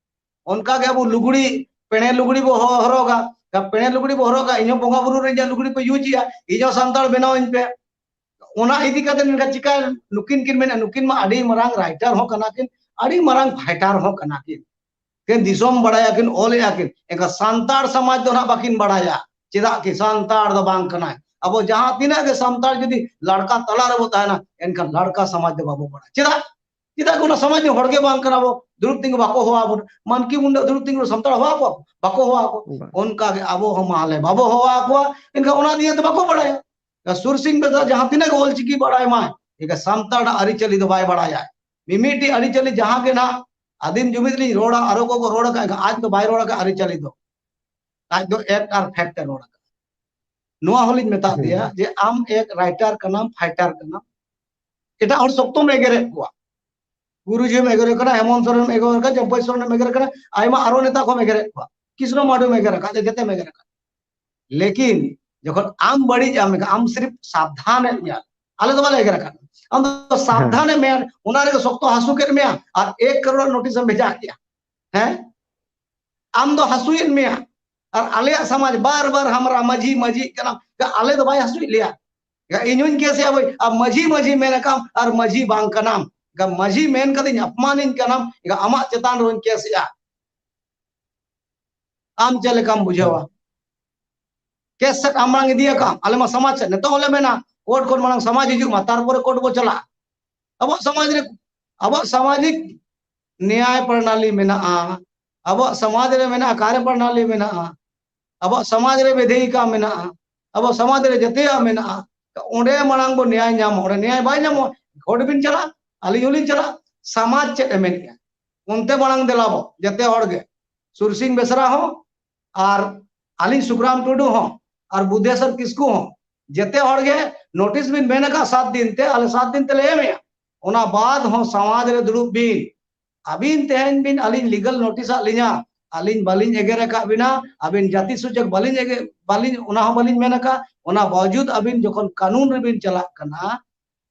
ᱚᱱᱠᱟ ᱜᱮ ᱟᱵᱚ ᱞᱩᱜᱽᱲᱤ, ᱯᱮᱬᱮ ᱞᱩᱜᱽᱲᱤ ᱵᱚ ᱦᱚ-, ᱦᱚᱨᱚᱜᱟ᱾ ᱮᱱᱠᱷᱟᱱ ᱯᱮᱬᱮ ᱞᱩᱜᱽᱲᱤ ᱵᱚ ᱦᱚᱨᱚᱜᱟ, ᱤᱧ ᱦᱚᱸ ᱵᱚᱸᱜᱟ ᱵᱩᱨᱩ ᱨᱮ ᱤᱧᱟᱹᱜ ᱞᱩᱜᱽᱲᱤ ᱯᱮ ᱤᱭᱩᱡᱽ ᱮᱫᱼᱟ, ᱤᱧ ᱦᱚᱸ ᱥᱟᱱᱛᱟᱲ ᱵᱮᱱᱟᱣᱟᱹᱧ ᱯᱮ᱾ ᱚᱱᱟ ᱤᱫᱤ ᱠᱟᱛᱮ ᱮᱱᱠᱷᱟᱱ ᱪᱤᱠᱟ ᱱᱩᱠᱤᱱ ᱠᱤᱱ ᱢᱮᱱᱟ, ᱱᱩᱠᱤᱱ ᱢᱟ ᱟᱹᱰᱤ ᱢᱟᱨᱟᱝ ᱨᱟᱭᱴᱟᱨ ᱦᱚᱸ ᱠᱟᱱᱟ ᱠᱤᱱ, ᱟᱹᱰᱤ ᱢᱟᱨᱟᱝ ᱯᱷᱟᱭᱴᱟᱨ ᱦᱚᱸ ᱠᱟᱱᱟ ᱠᱤᱱ᱾ ᱠᱤᱱ ᱫᱤᱥᱚᱢ ᱵᱟᱲᱟᱭᱟ ᱠᱤᱱ, ᱚᱞᱮᱜᱼᱟ ᱠᱤᱱ, ᱮᱱᱠᱷᱟᱱ ᱥᱟᱱᱛᱟᱲ ᱥᱚᱢᱟᱡᱽ ᱫᱚ ᱱᱟᱦᱟᱜ ᱵᱟᱹᱠᱤᱱ ᱵᱟᱲᱟᱭᱟ᱾ ᱪᱮᱫᱟᱜ ᱠᱤ ᱥᱟᱱᱛᱟᱲ ᱫᱚ ᱵᱟᱝ ᱠᱟᱱᱟᱭ᱾ ᱟᱵᱚ ᱡᱟᱦᱟᱸ ᱛᱤᱱᱟᱹᱜ ᱜᱮ ᱥᱟᱱᱛᱟᱲ ᱡᱩᱫᱤ ᱞᱟᱲᱠᱟ ᱛᱟᱞᱟ ᱨᱮᱵᱚ ᱛᱟᱦᱮᱱᱟ, ᱮᱱᱠᱷᱟᱱ ᱞᱟᱲᱠᱟ ᱥᱚᱢᱟᱡᱽ ᱫᱚ ᱵᱟᱵᱚ ᱵᱟᱲᱟᱭᱟ᱾ ᱪᱮᱫᱟᱜ? ᱪᱮᱫᱟᱜ ᱠᱤ ᱚᱱᱟ ᱥᱚᱢᱟᱡᱽ ᱨᱮᱱ ᱦᱚᱲ ᱜᱮ ᱵᱟᱝ ᱠᱟᱱᱟ ᱵᱚ, ᱫᱩᱲᱩᱵ ᱛᱤᱸᱜᱩ ᱵᱟᱠᱚ ᱦᱚᱦᱚ ᱟᱵᱚᱱ᱾ ᱢᱟᱱᱠᱤ ᱢᱩᱱᱰᱟ ᱫᱩᱲᱩᱵ ᱛᱤᱸᱜᱩ ᱥᱟᱱᱛᱟᱲ ᱦᱚᱦᱚ ᱟᱠᱚᱣᱟ? ᱵᱟᱠᱚ ᱦᱚᱦᱚ ᱟᱠᱚ᱾ ᱵᱟᱝ᱾ ᱚᱱᱠᱟ ᱜᱮ ᱟᱵᱚ ᱦᱚᱸ ᱢᱟᱦᱞᱮ ᱵᱟᱵᱚ ᱦᱚᱦᱚ ᱟᱠᱚᱣᱟ, ᱮᱱᱠᱷᱟᱱ ᱚᱱᱟ ᱫᱤᱭᱮ ᱛᱮ ᱵᱟᱠᱚ ᱵᱟᱲᱟᱭᱟ᱾ ᱥᱩᱨ ᱥᱤᱝ ᱵᱮᱥᱨᱟ ᱡᱟᱦᱟᱸ ᱛᱤᱱᱟᱹᱜ ᱜᱮ ᱚᱞᱪᱤᱠᱤ ᱵᱟᱲᱟᱭ ᱢᱟᱭ, ᱮᱱᱠᱷᱟᱱ ᱥᱟᱱᱛᱟᱲᱟᱜ ᱟᱹᱨᱤᱪᱟᱹᱞᱤ ᱫᱚ ᱵᱟᱭ ᱵᱟᱲᱟᱭᱟ᱾ ᱢᱤᱢᱤᱫᱴᱤᱡ ᱟᱹᱨᱤᱪᱟᱹᱞᱤ ᱡᱟᱦᱟᱸ ᱜᱮ ᱱᱟᱦᱟᱜ ᱟᱹᱫᱤᱢ ᱡᱩᱢᱤᱫ ᱞᱤᱧ ᱨᱚᱲᱟ, ᱟᱨᱚ ᱠᱚᱠᱚ ᱨᱚᱲ ᱟᱠᱟᱫ, ᱮᱱᱠᱷᱟᱱ ᱟᱡ ᱫᱚ ᱵᱟᱭ ᱨᱚᱲ ᱟᱠᱟᱫ ᱟᱹᱨᱤᱪᱟᱹᱞᱤ ᱫᱚ᱾ ᱟᱡ ᱫᱚ act ᱟᱨ fact ᱮ ᱨᱚᱲ ᱟᱠᱟᱫᱟ᱾ ᱱᱚᱣᱟ ᱦᱚᱸᱞᱤᱧ ᱢᱮᱛᱟᱫ ᱦᱩᱸ᱾ ᱫᱮᱭᱟ ᱡᱮ ᱟᱢ ᱮᱠ writer ᱠᱟᱱᱟᱢ, fighter ᱠᱟᱱᱟᱢ, ᱮᱴᱟᱜ ᱦᱚᱲ ᱥᱚᱠᱛᱚᱢ ᱮᱜᱮᱨᱮᱫ ᱠᱚᱣᱟ᱾ ᱜᱩᱨᱩᱡᱤᱢ ᱮᱜᱮᱨᱮ ᱠᱟᱱᱟ, ᱦᱮᱢᱚᱱᱛ ᱥᱚᱨᱮᱱ ᱮᱜᱮᱨᱮ ᱠᱟᱱᱟ, ᱪᱟᱢᱯᱟᱹᱭ ᱥᱚᱨᱮᱱ ᱮᱜᱮᱨᱮ ᱠᱟᱱᱟ, ᱟᱭᱢᱟ ᱟᱨᱚ ᱱᱮᱛᱟ ᱠᱚᱢ ᱮᱜᱮᱨᱮᱫ ᱠᱚᱣᱟ, ᱠᱨᱤᱥᱱᱚ ᱢᱟᱰᱩᱢ ᱮᱜᱮᱨ ᱟᱠᱟᱫ, ᱡᱮᱛᱮᱢ ᱮᱜᱮᱨ ᱟᱠᱟᱫ᱾ ᱞᱮᱠᱤᱱ ᱡᱚᱠᱷᱚᱱ ᱟᱢ ᱵᱟᱹᱲᱤᱡ ᱟᱢ, ᱟᱢ ᱥᱤᱨᱯ ᱥᱟᱵᱫᱷᱟᱱ ᱮᱫ ᱢᱮᱭᱟ, ᱟᱞᱮ ᱫᱚ ᱵᱟᱞᱮ ᱮᱜᱮᱨ ᱟᱠᱟᱫ᱾ ᱟᱢ ᱫᱚ ᱥᱟᱵᱫᱷᱟᱱ ᱮᱫ ᱢᱮᱭᱟ, ᱚᱱᱟ ᱨᱮᱜᱮ ᱥᱚᱠᱛᱚ ᱦᱟᱹᱥᱩ ᱠᱮᱫ ᱢᱮᱭᱟ ᱟᱨ ᱮᱠ ᱠᱟᱨᱳᱲ ᱱᱳᱴᱤᱥ ᱮᱢ ᱵᱷᱮᱡᱟ ᱠᱮᱜᱼᱟ᱾ ᱦᱮᱸ, ᱟᱢ ᱫᱚ ᱦᱟᱹᱥᱩᱭᱮᱫ ᱢᱮᱭᱟ᱾ ᱟᱨ ᱟᱞᱮᱭᱟᱜ ᱥᱚᱢᱟᱡᱽ ᱵᱟᱨ ᱵᱟᱨ ᱦᱟᱢᱨᱟ ᱢᱟᱹᱡᱷᱤ, ᱢᱟᱹᱡᱷᱤ ᱠᱟᱱᱟᱢ, ᱟᱞᱮ ᱫᱚ ᱵᱟᱭ ᱦᱟᱹᱥᱩᱭᱮᱫ ᱞᱮᱭᱟ᱾ ᱤᱧ ᱦᱚᱧ ᱠᱮᱥᱮᱜᱼᱟ ᱵᱷᱟᱹᱭ, ᱟᱢ ᱢᱟᱹᱡᱷᱤ, ᱢᱟᱹᱡᱷᱤ ᱢᱮᱱ ᱟᱠᱟᱢ ᱟᱨ ᱢᱟᱹᱡᱷᱤ ᱵᱟᱝ ᱠᱟᱱᱟᱢ, ᱢᱟᱹᱡᱷᱤ ᱢᱮᱱ ᱠᱟᱛᱮᱧ ᱟᱯᱢᱟᱱᱤᱧ ᱠᱟᱱᱟᱢ, ᱟᱢᱟᱜ ᱪᱮᱛᱟᱱ ᱨᱮᱦᱚᱧ ᱠᱮᱥᱮᱜᱼᱟ᱾ ᱟᱢ ᱪᱮᱫ ᱞᱮᱠᱟᱢ ᱵᱩᱡᱷᱟᱹᱣᱟ? ᱠᱮᱥ ᱥᱮᱫ ᱟᱢ ᱢᱟᱲᱟᱝ ᱤᱫᱤᱭᱟᱠᱟᱢ, ᱟᱞᱮ ᱢᱟ ᱥᱚᱢᱟᱡᱽ ᱥᱮᱫ᱾ ᱱᱤᱛᱚᱜ ᱦᱚᱸᱞᱮ ᱢᱮᱱᱟ, ᱠᱳᱨᱴ ᱠᱷᱚᱱ ᱢᱟᱲᱟᱝ ᱥᱚᱢᱟᱡᱽ ᱦᱤᱡᱩᱜ ᱢᱟ, ᱛᱟᱨᱯᱚᱨᱮ ᱠᱳᱨᱴ ᱵᱚ ᱪᱟᱞᱟᱜᱼᱟ᱾ ᱟᱵᱚᱣᱟᱜ ᱥᱚᱢᱟᱡᱽ ᱨᱮ, ᱟᱵᱚᱣᱟᱜ ᱥᱟᱢᱟᱡᱤᱠ ᱱᱮᱭᱟᱭ ᱯᱨᱚᱱᱟᱞᱤ ᱢᱮᱱᱟᱜᱼᱟ, ᱟᱵᱚᱣᱟᱜ ᱥᱚᱢᱟᱡᱽ ᱨᱮ ᱢᱮᱱᱟᱜᱼᱟ, ᱠᱟᱨᱭᱚ ᱯᱨᱚᱱᱟᱞᱤ ᱢᱮᱱᱟᱜᱼᱟ, ᱟᱵᱚᱣᱟᱜ ᱥᱚᱢᱟᱡᱽ ᱨᱮ ᱵᱤᱫᱷᱤᱠᱟ ᱢᱮᱱᱟᱜᱼᱟ, ᱟᱵᱚᱣᱟᱜ ᱥᱚᱢᱟᱡᱽ ᱨᱮ ᱡᱟᱹᱛᱤᱭᱟᱜ ᱢᱮᱱᱟᱜᱼᱟ᱾ ᱚᱸᱰᱮ ᱢᱟᱲᱟᱝ ᱵᱚ ᱱᱮᱭᱟᱭ ᱧᱟᱢᱟ᱾ ᱚᱸᱰᱮ ᱱᱮᱭᱟᱭ ᱵᱟᱭ ᱧᱟᱢᱚᱜᱼᱟ, ᱠᱳᱨᱴ ᱵᱤᱱ ᱪᱟᱞᱟᱜᱼᱟ, ᱟᱹᱞᱤᱧ ᱦᱚᱸᱞᱤᱧ ᱪᱟᱞᱟᱜᱼᱟ, ᱥᱚᱢᱟᱡᱽ ᱪᱮᱫ ᱮ ᱢᱮᱱᱮᱜᱼᱟ, ᱚᱱᱛᱮ ᱢᱟᱲᱟᱝ ᱫᱮᱞᱟ ᱵᱚ, ᱡᱟᱛᱮ ᱦᱚᱲ ᱜᱮ, ᱥᱩᱨᱥᱤᱝ ᱵᱮᱥᱨᱟ ᱦᱚᱸ ᱟᱨ ᱟᱹᱞᱤᱧ ᱥᱩᱠᱨᱟᱢ ᱴᱩᱰᱩ ᱦᱚᱸ ᱟᱨ ᱵᱩᱫᱷᱮᱥᱚᱨ ᱠᱤᱥᱠᱩ ᱦᱚᱸ ᱡᱮᱛᱮ ᱦᱚᱲ ᱜᱮ ᱱᱳᱴᱤᱥ ᱵᱤᱱ ᱢᱮᱱ ᱟᱠᱟᱫ ᱥᱟᱛ ᱫᱤᱱ ᱛᱮ, ᱟᱞᱮ ᱥᱟᱛ ᱫᱤᱱ ᱛᱮᱞᱮ ᱮᱢᱮᱜᱼᱟ᱾ ᱚᱱᱟ ᱵᱟᱫ ᱦᱚᱸ ᱥᱚᱢᱟᱡᱽ ᱨᱮ ᱫᱩᱲᱩᱵ ᱵᱤᱱ᱾ ᱟᱹᱵᱤᱱ ᱛᱮᱦᱮᱧ ᱵᱤᱱ ᱟᱹᱞᱤᱧ ᱞᱤᱜᱟᱞ ᱱᱳᱴᱤᱥ ᱟᱫ ᱞᱤᱧᱟ, ᱟᱹᱞᱤᱧ ᱵᱟᱹᱞᱤᱧ ᱮᱜᱮᱨ ᱟᱠᱟᱫ ᱵᱤᱱᱟ, ᱟᱹᱵᱤᱱ ᱡᱟᱹᱛᱤ ᱥᱩᱪᱚᱠ ᱵᱟᱹᱞᱤᱧ ᱮᱜᱮᱨ, ᱵᱟᱹᱞᱤᱧ, ᱚᱱᱟ ᱦᱚᱸ ᱵᱟᱹᱞᱤᱧ ᱢᱮᱱ ᱟᱠᱟᱫ᱾ ᱚᱱᱟ ᱵᱟᱣᱡᱩᱫ ᱟᱹᱵᱤᱱ ᱡᱚᱠᱷᱚᱱ ᱠᱟᱹᱱᱩᱱ ᱨᱮᱵᱤᱱ ᱪᱟᱞᱟᱜ ᱠᱟᱱᱟ,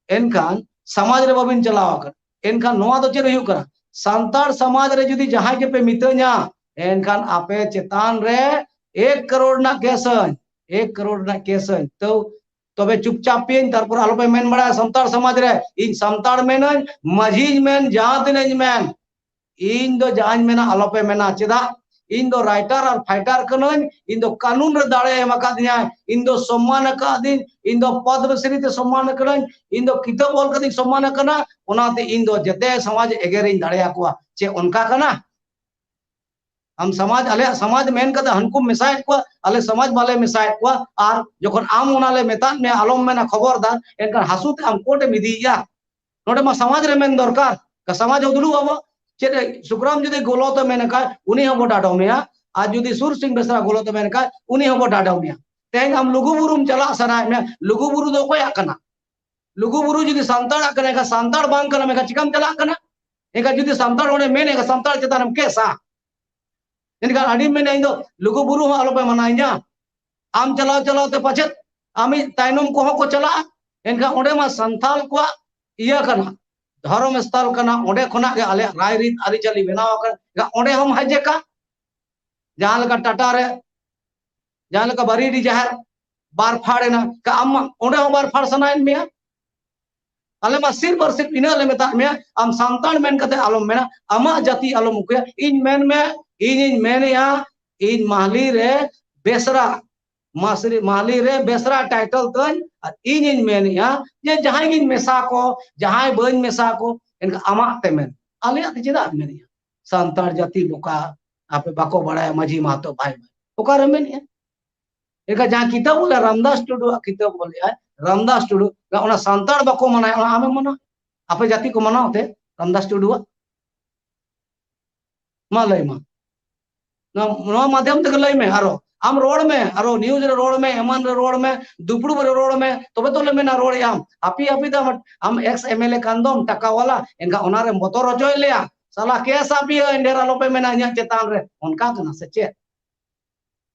ᱮᱱᱠᱷᱟᱱ ᱥᱚᱢᱟᱡᱽ ᱨᱮ ᱵᱟᱹᱵᱤᱱ ᱪᱟᱞᱟᱣ ᱟᱠᱟᱱᱟ᱾ ᱮᱱᱠᱷᱟᱱ ᱱᱚᱣᱟ ᱫᱚ ᱪᱮᱫ ᱦᱩᱭᱩᱜ ᱠᱟᱱᱟ? ᱥᱟᱱᱛᱟᱲ ᱥᱚᱢᱟᱡᱽ ᱨᱮ ᱡᱩᱫᱤ ᱡᱟᱦᱟᱸᱭ ᱜᱮᱯᱮ ᱢᱤᱛᱟᱹᱧᱟ, ᱮᱱᱠᱷᱟᱱ ᱟᱯᱮ ᱪᱮᱛᱟᱱ ᱨᱮ ᱮᱠ ᱠᱟᱨᱳᱲ ᱨᱮᱱᱟᱜ ᱠᱮᱥ ᱟᱹᱧ, ᱮᱠ ᱠᱟᱨᱳᱲ ᱨᱮᱱᱟᱜ ᱠᱮᱥ ᱟᱹᱧ᱾ ᱛᱚ, ᱛᱚᱵᱮ ᱪᱩᱯᱪᱟᱯ ᱯᱮᱧ, ᱛᱟᱨᱯᱚᱨ ᱟᱞᱚᱯᱮ ᱢᱮᱱ ᱵᱟᱲᱟᱭᱟ ᱥᱟᱱᱛᱟᱲ ᱥᱚᱢᱟᱡᱽ ᱨᱮ, ᱤᱧ ᱥᱟᱱᱛᱟᱲ ᱢᱮᱱᱟᱹᱧ, ᱢᱟᱹᱡᱷᱤᱧ ᱢᱮᱱ, ᱡᱟᱦᱟᱸ ᱛᱤᱱᱟᱹᱜ ᱤᱧ ᱢᱮᱱ, ᱤᱧ ᱫᱚ ᱡᱟᱦᱟᱸᱧ ᱢᱮᱱᱟ ᱟᱞᱚᱯᱮ ᱢᱮᱱᱟ᱾ ᱪᱮᱫᱟᱜ? ᱤᱧ ᱫᱚ ᱨᱟᱭᱴᱟᱨ ᱟᱨ ᱯᱷᱟᱭᱴᱟᱨ ᱠᱟᱹᱱᱟᱹᱧ, ᱤᱧ ᱫᱚ ᱠᱟᱹᱱᱩᱱ ᱨᱮ ᱫᱟᱲᱮ ᱮᱢ ᱟᱠᱟᱫᱤᱧᱟᱭ, ᱤᱧ ᱫᱚ ᱥᱚᱢᱢᱟᱱ ᱟᱠᱟᱫᱤᱧ, ᱤᱧ ᱫᱚ ᱯᱚᱫᱽᱢᱚᱥᱨᱤ ᱛᱮ ᱥᱚᱢᱢᱟᱱ ᱟᱠᱟᱱᱟᱹᱧ, ᱤᱧ ᱫᱚ ᱠᱤᱛᱟᱹᱵ ᱚᱞ ᱠᱟᱛᱮᱧ ᱥᱚᱢᱢᱟᱱ ᱟᱠᱟᱱᱟ, ᱚᱱᱟᱛᱮ ᱤᱧ ᱫᱚ ᱡᱮᱛᱮ ᱥᱚᱢᱟᱡᱽ ᱮᱜᱮᱨᱤᱧ ᱫᱟᱲᱮᱭᱟᱠᱚᱣᱟ᱾ ᱪᱮᱫ ᱚᱱᱠᱟ ᱠᱟᱱᱟ? ᱟᱢ ᱥᱚᱢᱟᱡᱽ, ᱟᱞᱮᱭᱟᱜ ᱥᱚᱢᱟᱡᱽ ᱢᱮᱱ ᱠᱟᱛᱮ ᱦᱟᱱᱠᱩᱢ ᱢᱮᱥᱟᱭᱮᱫ ᱠᱚᱣᱟ, ᱟᱞᱮ ᱥᱚᱢᱟᱡᱽ ᱵᱟᱞᱮ ᱢᱮᱥᱟᱭᱮᱫ ᱠᱚᱣᱟ, ᱟᱨ ᱡᱚᱠᱷᱚᱱ ᱟᱢ ᱚᱱᱟ ᱞᱮ ᱢᱮᱛᱟᱫ ᱢᱮᱭᱟ ᱟᱞᱚᱢ ᱢᱮᱱᱟ ᱠᱷᱚᱵᱚᱨᱫᱟᱨ, ᱮᱱᱠᱷᱟᱱ ᱦᱟᱹᱥᱩ ᱛᱮ ᱟᱢ ᱠᱳᱨᱴ ᱮᱢ ᱤᱫᱤᱭᱮᱭᱟ᱾ ᱱᱚᱰᱮ ᱢᱟ ᱥᱚᱢᱟᱡᱽ ᱨᱮ ᱢᱮᱱ ᱫᱚᱨᱠᱟᱨ, ᱥᱚᱢᱟᱡᱽ ᱦᱚᱸ ᱫᱩᱲᱩᱵ ᱟᱵᱚ᱾ ᱪᱮᱫ ᱥᱩᱠᱨᱟᱢ ᱡᱩᱫᱤ ᱜᱚᱞᱚᱛ ᱮ ᱢᱮᱱ ᱠᱷᱟᱡ ᱩᱱᱤ ᱦᱚᱸᱵᱚ ᱰᱟᱰᱚᱢᱮᱭᱟ, ᱟᱨ ᱡᱩᱫᱤ ᱥᱩᱨ ᱥᱤᱝ ᱵᱮᱥᱨᱟ ᱜᱚᱞᱚᱛ ᱮ ᱢᱮᱱ ᱠᱷᱟᱡ ᱩᱱᱤ ᱦᱚᱸᱵᱚ ᱰᱟᱰᱚᱢᱮᱭᱟ᱾ ᱛᱮᱦᱮᱧ ᱟᱢ ᱞᱩᱜᱩ ᱵᱩᱨᱩᱢ ᱪᱟᱞᱟᱜ ᱥᱟᱱᱟᱭᱮᱫ ᱢᱮᱭᱟ, ᱞᱩᱜᱩ ᱵᱩᱨᱩ ᱫᱚ ᱚᱠᱚᱭᱟᱜ ᱠᱟᱱᱟ? ᱞᱩᱜᱩ ᱵᱩᱨᱩ ᱡᱩᱫᱤ ᱥᱟᱱᱛᱟᱲᱟᱜ ᱠᱟᱱᱟ, ᱮᱱᱠᱷᱟᱱ ᱥᱟᱱᱛᱟᱲ ᱵᱟᱝ ᱠᱟᱱᱟ ᱢᱮᱱᱠᱷᱟᱱ ᱪᱤᱠᱟᱢ ᱪᱟᱞᱟᱜ ᱠᱟᱱᱟ? ᱮᱱᱠᱷᱟᱱ ᱡᱩᱫᱤ ᱥᱟᱱᱛᱟᱲ ᱚᱸᱰᱮ ᱢᱮᱱ, ᱮᱱᱠᱷᱟᱱ ᱥᱟᱱᱛᱟᱲ ᱪᱮᱛᱟᱱ ᱨᱮᱢ ᱠᱮᱥᱟ᱾ ᱮᱱᱠᱷᱟᱱ ᱟᱹᱰᱤᱢ ᱢᱮᱱᱟ, "ᱤᱧ ᱫᱚ ᱞᱩᱜᱩ ᱵᱩᱨᱩ ᱦᱚᱸ ᱟᱞᱚᱯᱮ ᱢᱟᱱᱟᱧᱟ, ᱟᱢ ᱪᱟᱞᱟᱣ ᱪᱟᱞᱟᱣ ᱛᱮ ᱯᱟᱪᱮᱫ ᱟᱢᱤᱡ ᱛᱟᱭᱱᱚᱢ ᱠᱚᱦᱚᱸ ᱠᱚ ᱪᱟᱞᱟᱜᱼᱟ᱾" ᱮᱱᱠᱷᱟᱱ ᱚᱸᱰᱮ ᱢᱟ ᱥᱟᱱᱛᱟᱲ ᱠᱚᱣᱟᱜ ᱤᱭᱟᱹ ᱠᱟᱱᱟ, ᱫᱷᱚᱨᱚᱢ ᱥᱛᱷᱚᱞ ᱠᱟᱱᱟ, ᱚᱸᱰᱮ ᱠᱷᱚᱱᱟᱜ ᱜᱮ ᱟᱞᱮᱭᱟᱜ ᱨᱟᱭᱨᱤᱛ ᱟᱹᱨᱤᱪᱟᱹᱞᱤ ᱵᱮᱱᱟᱣ ᱟᱠᱟᱱᱟ, ᱮᱱᱠᱷᱟᱱ ᱚᱸᱰᱮ ᱦᱚᱸᱢ ᱦᱟᱡᱮᱠᱟ᱾ ᱡᱟᱦᱟᱸ ᱞᱮᱠᱟ ᱴᱟᱴᱟ ᱨᱮ, ᱡᱟᱦᱟᱸ ᱞᱮᱠᱟ ᱵᱟᱨᱤᱰᱤ ᱡᱟᱦᱮᱨ ᱵᱟᱨ ᱯᱷᱟᱲ ᱮᱱᱟ, ᱮᱱᱠᱷᱟᱱ ᱟᱢ ᱢᱟ ᱚᱸᱰᱮ ᱦᱚᱸ ᱵᱟᱨ ᱯᱷᱟᱲ ᱥᱟᱱᱟᱭᱮᱫ ᱢᱮᱭᱟ᱾ ᱟᱞᱮ ᱢᱟ ᱥᱤᱨ ᱵᱟᱨ ᱥᱤᱨ ᱤᱱᱟᱹᱜ ᱞᱮ ᱢᱮᱛᱟᱫ ᱢᱮᱭᱟ, ᱟᱢ ᱥᱟᱱᱛᱟᱲ ᱢᱮᱱ ᱠᱟᱛᱮ ᱟᱞᱚᱢ ᱢᱮᱱᱟ, ᱟᱢᱟᱜ ᱡᱟᱹᱛᱤ ᱟᱞᱚᱢ ᱩᱠᱩᱭᱟ᱾ ᱤᱧ ᱢᱮᱱ ᱢᱮ, ᱤᱧᱤᱧ ᱢᱮᱱᱮᱜᱼᱟ, ᱤᱧ ᱢᱟᱦᱞᱤ ᱨᱮ ᱵᱮᱥᱨᱟ, ᱢᱟᱥᱨᱤ, ᱢᱟᱦᱞᱤ ᱨᱮ ᱵᱮᱥᱨᱟ ᱴᱟᱭᱴᱮᱞ ᱛᱟᱹᱧ, ᱟᱨ ᱤᱧᱤᱧ ᱢᱮᱱᱮᱜᱼᱟ ᱡᱮ ᱡᱟᱦᱟᱸᱭ ᱜᱤᱧ ᱢᱮᱥᱟ ᱠᱚ, ᱡᱟᱦᱟᱸᱭ ᱵᱟᱹᱧ ᱢᱮᱥᱟ ᱠᱚ, ᱮᱱᱠᱷᱟᱱ ᱟᱢᱟᱜ ᱛᱮ ᱢᱮᱱ᱾ ᱟᱞᱮᱭᱟᱜ ᱛᱮ ᱪᱮᱫᱟᱜ ᱮᱢ ᱢᱮᱱᱮᱜᱼᱟ? ᱥᱟᱱᱛᱟᱲ ᱡᱟᱹᱛᱤ ᱵᱚᱠᱟ, ᱟᱯᱮ ᱵᱟᱠᱚ ᱵᱟᱲᱟᱭᱟ ᱢᱟᱹᱡᱷᱤ ᱢᱟᱦᱟᱛᱚ ᱵᱷᱟᱭ ᱵᱷᱟᱭ᱾ ᱚᱠᱟᱨᱮ ᱢᱮᱱᱮᱜᱼᱟ? ᱮᱱᱠᱷᱟᱱ ᱡᱟᱦᱟᱸ ᱠᱤᱛᱟᱹᱵ ᱚᱞᱟ ᱨᱟᱢᱫᱟᱥ ᱴᱩᱰᱩᱣᱟᱜ ᱠᱤᱛᱟᱹᱵ ᱚᱞᱮᱜᱼᱟᱭ, ᱨᱟᱢᱫᱟᱥ ᱴᱩᱰᱩ, ᱚᱱᱟ ᱥᱟᱱᱛᱟᱲ ᱵᱟᱠᱚ ᱢᱟᱱᱟᱣᱟ, ᱚᱱᱟ ᱟᱢᱮᱢ ᱢᱟᱱᱟᱣᱟ? ᱟᱯᱮ ᱡᱟᱹᱛᱤ ᱠᱚ ᱢᱟᱱᱟᱣ ᱛᱮ ᱨᱟᱢᱫᱟᱥ ᱴᱩᱰᱩᱣᱟᱜ? ᱢᱟ ᱞᱟᱹᱭ ᱢᱟ᱾ ᱱᱚᱣᱟ, ᱱᱚᱣᱟ ᱢᱟᱫᱷᱭᱚᱢ ᱛᱮᱜᱮ ᱞᱟᱹᱭ ᱢᱮ ᱟᱨᱚ᱾ ᱟᱢ ᱨᱚᱲ ᱢᱮ, ᱟᱨᱚ news ᱨᱮ ᱨᱚᱲ ᱢᱮ, ᱮᱢᱟᱱ ᱨᱮ ᱨᱚᱲ ᱢᱮ, ᱫᱩᱯᱲᱩᱵ ᱨᱮ ᱨᱚᱲ ᱢᱮ, ᱛᱚᱵᱮ ᱛᱚ ᱞᱮ ᱢᱮᱱᱟ ᱨᱚᱲᱮᱫ ᱟᱢ᱾ ᱦᱟᱹᱯᱤ ᱦᱟᱹᱯᱤ ᱫᱚ ᱟᱢ, ᱟᱢ ex M L A ᱠᱟᱱ ᱫᱚᱢ, ᱴᱟᱠᱟ ᱣᱟᱞᱟ, ᱮᱱᱠᱷᱟᱱ ᱚᱱᱟ ᱨᱮᱢ ᱵᱚᱛᱚᱨ ᱦᱚᱪᱚᱭᱮᱫ ᱞᱮᱭᱟ᱾ ᱥᱟᱞᱟ ᱠᱮᱥ ᱟᱯᱮᱭᱟᱹᱧ, ᱰᱷᱮᱨ ᱟᱞᱚᱯᱮ ᱢᱮᱱᱟ ᱤᱧᱟᱹᱜ ᱪᱮᱛᱟᱱ ᱨᱮ, ᱚᱱᱠᱟ ᱠᱟᱱᱟ ᱥᱮ ᱪᱮᱫ?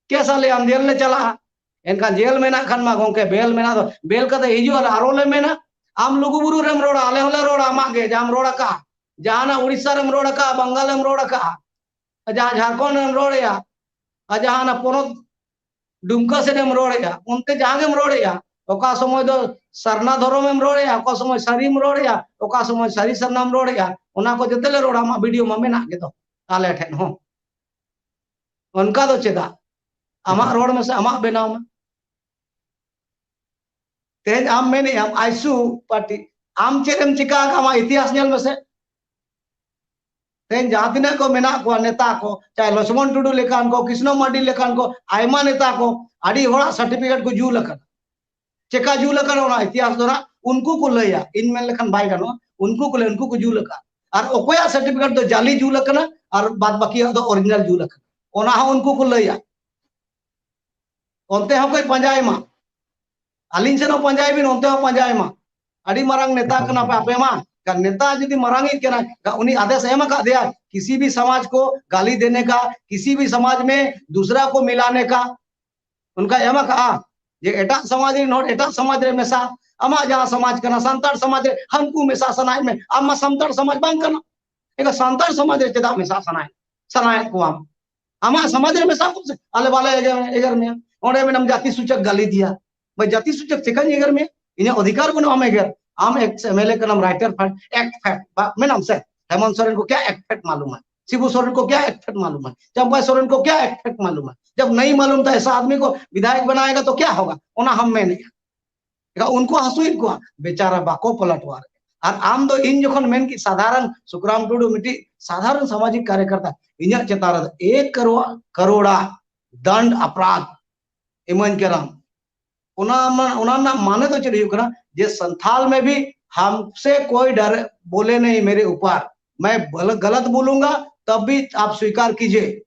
ᱠᱮᱥ ᱟᱞᱮᱭᱟᱢ, ᱡᱮᱞ ᱞᱮ ᱪᱟᱞᱟᱜᱼᱟ᱾ ᱮᱱᱠᱷᱟᱱ ᱡᱮᱞ ᱢᱮᱱᱟᱜ ᱠᱷᱟᱱ ᱢᱟ ᱜᱚᱝᱠᱮ, ᱵᱮᱞ ᱢᱮᱱᱟᱜ ᱫᱚ, ᱵᱮᱞ ᱠᱟᱛᱮ ᱦᱤᱡᱩᱜ ᱟᱞᱮ, ᱟᱨᱚ ᱞᱮ ᱢᱮᱱᱟ, ᱟᱢ ᱞᱩᱜᱩᱵᱩᱨᱩ ᱨᱮᱢ ᱨᱚᱲᱟ, ᱟᱞᱮ ᱦᱚᱸᱞᱮ ᱨᱚᱲᱟ ᱟᱢᱟᱜ ᱜᱮ, ᱡᱟᱦᱟᱸᱢ ᱨᱚᱲ ᱟᱠᱟᱫᱼᱟ᱾ ᱡᱟᱦᱟᱱᱟᱜ ᱩᱲᱤᱥᱥᱟ ᱨᱮᱢ ᱨᱚᱲ ᱟᱠᱟᱫᱼᱟ, ᱵᱟᱝᱜᱟᱞ ᱮᱢ ᱨᱚᱲ ᱟᱠᱟᱫᱼᱟ, ᱡᱟᱦᱟᱸ ᱡᱷᱟᱲᱠᱷᱚᱸᱰ ᱨᱮᱢ ᱨᱚᱲᱮᱜᱼᱟ, ᱟᱨ ᱡᱟᱦᱟᱸ ᱚᱱᱟ ᱯᱚᱱᱚᱛ ᱰᱩᱢᱠᱟ ᱥᱮᱫ ᱮᱢ ᱨᱚᱲᱮᱜᱼᱟ, ᱚᱱᱛᱮ ᱡᱟᱦᱟᱸ ᱜᱮᱢ ᱨᱚᱲᱮᱜᱼᱟ, ᱚᱠᱟ ᱥᱚᱢᱚᱭ ᱫᱚ ᱥᱟᱨᱱᱟ ᱫᱷᱚᱨᱚᱢ ᱮᱢ ᱨᱚᱲᱮᱜᱼᱟ, ᱚᱠᱟ ᱥᱚᱢᱚᱭ ᱥᱟᱹᱨᱤᱢ ᱨᱚᱲᱮᱜᱼᱟ, ᱚᱠᱟ ᱥᱚᱢᱚᱭ ᱥᱟᱹᱨᱤ ᱥᱟᱨᱱᱟᱢ ᱨᱚᱲᱮᱜᱼᱟ, ᱚᱱᱟ ᱠᱚ ᱡᱚᱛᱚ ᱞᱮ ᱨᱚᱲᱟ, ᱟᱢᱟᱜ video ᱢᱟ ᱢᱮᱱᱟᱜ ᱜᱮᱫᱚ ᱟᱞᱮ ᱴᱷᱮᱱ ᱦᱚᱸ᱾ ᱚᱱᱠᱟ ᱫᱚ ᱪᱮᱫᱟᱜ? ᱟᱢᱟᱜ ᱨᱚᱲ ᱢᱮᱥᱮ, ᱟᱢᱟᱜ ᱵᱮᱱᱟᱣ ᱢᱮ᱾ ᱛᱮᱦᱮᱧ ᱟᱢ ᱢᱮᱱᱮᱜ ᱟᱢ ᱟᱭᱥᱩ ᱯᱟᱨᱴᱤ, ᱟᱢ ᱪᱮᱫ ᱮᱢ ᱪᱤᱠᱟ ᱟᱠᱟᱫ, ᱟᱢᱟᱜ ᱤᱛᱤᱦᱟᱥ ᱧᱮᱞ ᱢᱮᱥᱮ᱾ ᱛᱮᱦᱮᱧ ᱡᱟᱦᱟᱸ ᱛᱤᱱᱟᱹᱜ ᱠᱚ ᱢᱮᱱᱟᱜ ᱠᱚᱣᱟ ᱱᱮᱛᱟ ᱠᱚ, ᱪᱟᱦᱮ ᱞᱚᱪᱷᱢᱚᱱ ᱴᱩᱰᱩ ᱞᱮᱠᱟᱱ ᱠᱚ, ᱠᱨᱤᱥᱱᱚ ᱢᱟᱨᱰᱤ ᱞᱮᱠᱟᱱ ᱠᱚ, ᱟᱭᱢᱟ ᱱᱮᱛᱟ ᱠᱚ, ᱟᱹᱰᱤ ᱦᱚᱲᱟᱜ certificate ᱠᱚ ᱡᱩᱞ ᱟᱠᱟᱫᱟ᱾ ᱪᱮᱠᱟ ᱡᱩᱞ ᱟᱠᱟᱱᱟ ᱚᱱᱟ ᱤᱛᱤᱦᱟᱥ ᱫᱚ ᱱᱟᱜ ᱩᱱᱠᱩ ᱠᱚ ᱞᱟᱹᱭᱟ, ᱤᱧ ᱢᱮᱱ ᱞᱮᱠᱷᱟᱱ ᱵᱟᱭ ᱜᱟᱱᱚᱜᱼᱟ, ᱩᱱᱠᱩ ᱠᱚ ᱞᱟᱹᱭᱟ, ᱩᱱᱠᱩ ᱠᱚ ᱡᱩᱞ ᱟᱠᱟᱫ᱾ ᱟᱨ ᱚᱠᱚᱭᱟᱜ certificate ᱫᱚ ᱡᱟᱞᱤ ᱡᱩᱞ ᱟᱠᱟᱱᱟ ᱟᱨ ᱵᱟᱫ ᱵᱟᱹᱠᱤᱭᱟᱜ ᱫᱚ original ᱡᱩᱞ ᱟᱠᱟᱱᱟ, ᱚᱱᱟ ᱦᱚᱸ ᱩᱱᱠᱩ ᱠᱚ ᱞᱟᱹᱭᱟ᱾ ᱚᱱᱛᱮ ᱦᱚᱸ ᱠᱚ ᱯᱟᱸᱡᱟᱭ ᱢᱟ, ᱟᱹᱞᱤᱧ ᱥᱮᱫ ᱦᱚᱸ ᱯᱟᱸᱡᱟᱭ ᱵᱤᱱ, ᱚᱱᱛᱮ ᱦᱚᱸ ᱯᱟᱸᱡᱟᱭ ᱢᱟ᱾ ᱟᱹᱰᱤ ᱢᱟᱨᱟᱝ ᱱᱮᱛᱟ ᱠᱟᱱᱟ ᱯᱮ ᱟᱯᱮ ᱢᱟ᱾ ᱠᱟᱨᱚᱱ ᱱᱮᱛᱟ ᱡᱩᱫᱤ ᱢᱟᱨᱟᱝ ᱤᱡ ᱠᱟᱱᱟᱭ, ᱩᱱᱤ ᱟᱫᱮᱥ ᱮᱢ ᱟᱠᱟᱫ ᱫᱮᱭᱟ, ᱠᱤᱥᱤ ᱵᱷᱤ ᱥᱚᱢᱟᱡᱽ ᱠᱚ ᱜᱟᱞᱤ ᱫᱮᱱᱮ ᱠᱟ, ᱠᱤᱥᱤ ᱵᱷᱤ ᱥᱚᱢᱟᱡᱽ ᱢᱮ ᱫᱩᱥᱨᱟ ᱠᱚ ᱢᱤᱞᱟᱱᱮ ᱠᱟ, ᱚᱱᱠᱟ ᱮᱢ ᱟᱠᱟᱫᱼᱟ ᱡᱮ ᱮᱴᱟᱜ ᱥᱚᱢᱟᱡᱽ ᱨᱮᱱ ᱦᱚᱲ ᱮᱴᱟᱜ ᱥᱚᱢᱟᱡᱽ ᱨᱮ ᱢᱮᱥᱟ, ᱟᱢᱟᱜ ᱡᱟᱦᱟᱸ ᱥᱚᱢᱟᱡᱽ ᱠᱟᱱᱟ ᱥᱟᱱᱛᱟᱲ ᱥᱚᱢᱟᱡᱽ ᱨᱮ ᱦᱟᱱᱠᱩ ᱢᱮᱥᱟ ᱥᱟᱱᱟᱭᱮᱫ ᱢᱮ, ᱟᱢ ᱢᱟ ᱥᱟᱱᱛᱟᱲ ᱥᱚᱢᱟᱡᱽ ᱵᱟᱝ ᱠᱟᱱᱟ᱾ ᱮᱱᱠᱷᱟᱱ ᱥᱟᱱᱛᱟᱲ ᱥᱚᱢᱟᱡᱽ ᱨᱮ ᱪᱮᱫᱟᱜ ᱢᱮᱥᱟ ᱥᱟᱱᱟᱭᱮᱫ, ᱥᱟᱱᱟᱭᱮᱫ ᱠᱚᱣᱟᱢ? ᱟᱢᱟᱜ ᱥᱚᱢᱟᱡᱽ ᱨᱮ ᱢᱮᱥᱟ ᱠᱚᱢ ᱥᱮ, ᱟᱞᱮ ᱵᱟᱞᱮ ᱮᱜᱮᱨ, ᱮᱜᱮᱨ ᱢᱮᱭᱟ᱾ ᱚᱸᱰᱮ ᱢᱮᱱᱟᱢ ᱡᱟᱹᱛᱤ ᱥᱩᱪᱚᱠ ᱜᱟᱹᱞᱤ ᱫᱤᱭᱟ᱾ ᱵᱷᱟᱭ, ᱡᱟᱹᱛᱤ ᱥᱩᱪᱚᱠ ᱪᱮᱠᱟᱧ ᱮᱜᱮᱨ ᱢᱮᱭᱟ? ᱤᱧᱟᱹᱜ ᱚᱫᱷᱤᱠᱟᱨ ᱵᱟᱹᱱᱩᱜᱼᱟ ᱟᱢ ᱮᱜᱮᱨ᱾ ᱟᱢ ex M L A ᱠᱟᱱᱟᱢ, writer fact, act fact, ᱵᱟ, ᱢᱮᱱᱟᱢ ᱥᱮ, ᱦᱮᱢᱚᱱᱛ ᱥᱚᱨᱮᱱ ᱠᱚ ᱠᱭᱟ act fact ᱢᱟᱞᱩᱢ ᱦᱟᱭ? ᱥᱤᱵᱩ ᱥᱚᱨᱮᱱ ᱠᱚ ᱠᱭᱟ act fact ᱢᱟᱞᱩᱢ ᱦᱟᱭ? ᱪᱟᱢᱯᱟᱭ ᱥᱚᱨᱮᱱ ᱠᱚ ᱠᱭᱟ act fact ᱢᱟᱞᱩᱢ ᱦᱟᱭ? ᱡᱟᱵ ᱱᱟᱦᱤ ᱢᱟᱞᱩᱢ ᱛᱷᱟ ᱮᱥᱟ ᱟᱫᱢᱤ ᱠᱚ ᱵᱤᱫᱷᱟᱭᱚᱠ ᱵᱟᱱᱟᱭᱮᱜᱟ ᱛᱚ ᱠᱭᱟ ᱦᱳᱜᱟ? ᱚᱱᱟ ᱦᱚᱢ ᱢᱮᱱᱮᱜᱼᱟ᱾ ᱮᱱᱠᱷᱟᱱ ᱩᱱᱠᱩ ᱦᱟᱹᱥᱩᱭᱮᱫ ᱠᱚᱣᱟ, ᱵᱮᱪᱟᱨᱟ ᱵᱟᱠᱚ ᱯᱟᱞᱟᱴ ᱣᱟᱨ᱾ ᱟᱨ ᱟᱢ ᱫᱚ ᱤᱧ ᱡᱚᱠᱷᱚᱱ ᱢᱮᱱ ᱠᱮᱫ ᱥᱟᱫᱷᱟᱨᱚᱱ ᱥᱩᱠᱨᱟᱢ ᱴᱩᱰᱩ ᱢᱤᱫᱴᱤᱡ ᱥᱟᱫᱷᱟᱨᱚᱱ ᱥᱟᱢᱟᱡᱤᱠ ᱠᱟᱨᱭᱚᱠᱚᱨᱛᱟ, ᱤᱧᱟᱹᱜ ᱪᱮᱛᱟᱱ ᱨᱮ ᱮᱠ ᱠᱟᱨᱳᱲ, ᱠᱟᱨᱳᱲᱟ ᱫᱟᱱᱰ ᱟᱯᱨᱟᱫᱷ ᱤᱢᱟᱹᱧ ᱠᱟᱱᱟᱢ᱾ ᱚᱱᱟ ᱢᱟ, ᱚᱱᱟ ᱨᱮᱱᱟᱜ ᱢᱟᱱᱮ ᱫᱚ ᱪᱮᱫ ᱦᱩᱭᱩᱜ ᱠᱟᱱᱟ? ᱡᱮ ᱥᱟᱱᱛᱷᱟᱞ ᱢᱮ ᱵᱷᱤ ᱦᱟᱢᱥᱮ ᱠᱳᱭ ᱰᱟᱨ ᱵᱳᱞᱮ ᱱᱟᱦᱤ ᱢᱮᱨᱮ ᱩᱯᱟᱨ, ᱢᱮ ᱜᱟᱞᱟᱛ ᱵᱳᱞᱩᱝᱜᱟ ᱛᱟᱵ ᱵᱷᱤ ᱟᱯ ᱥᱣᱤᱠᱟᱨ ᱠᱤᱡᱤᱭᱮ,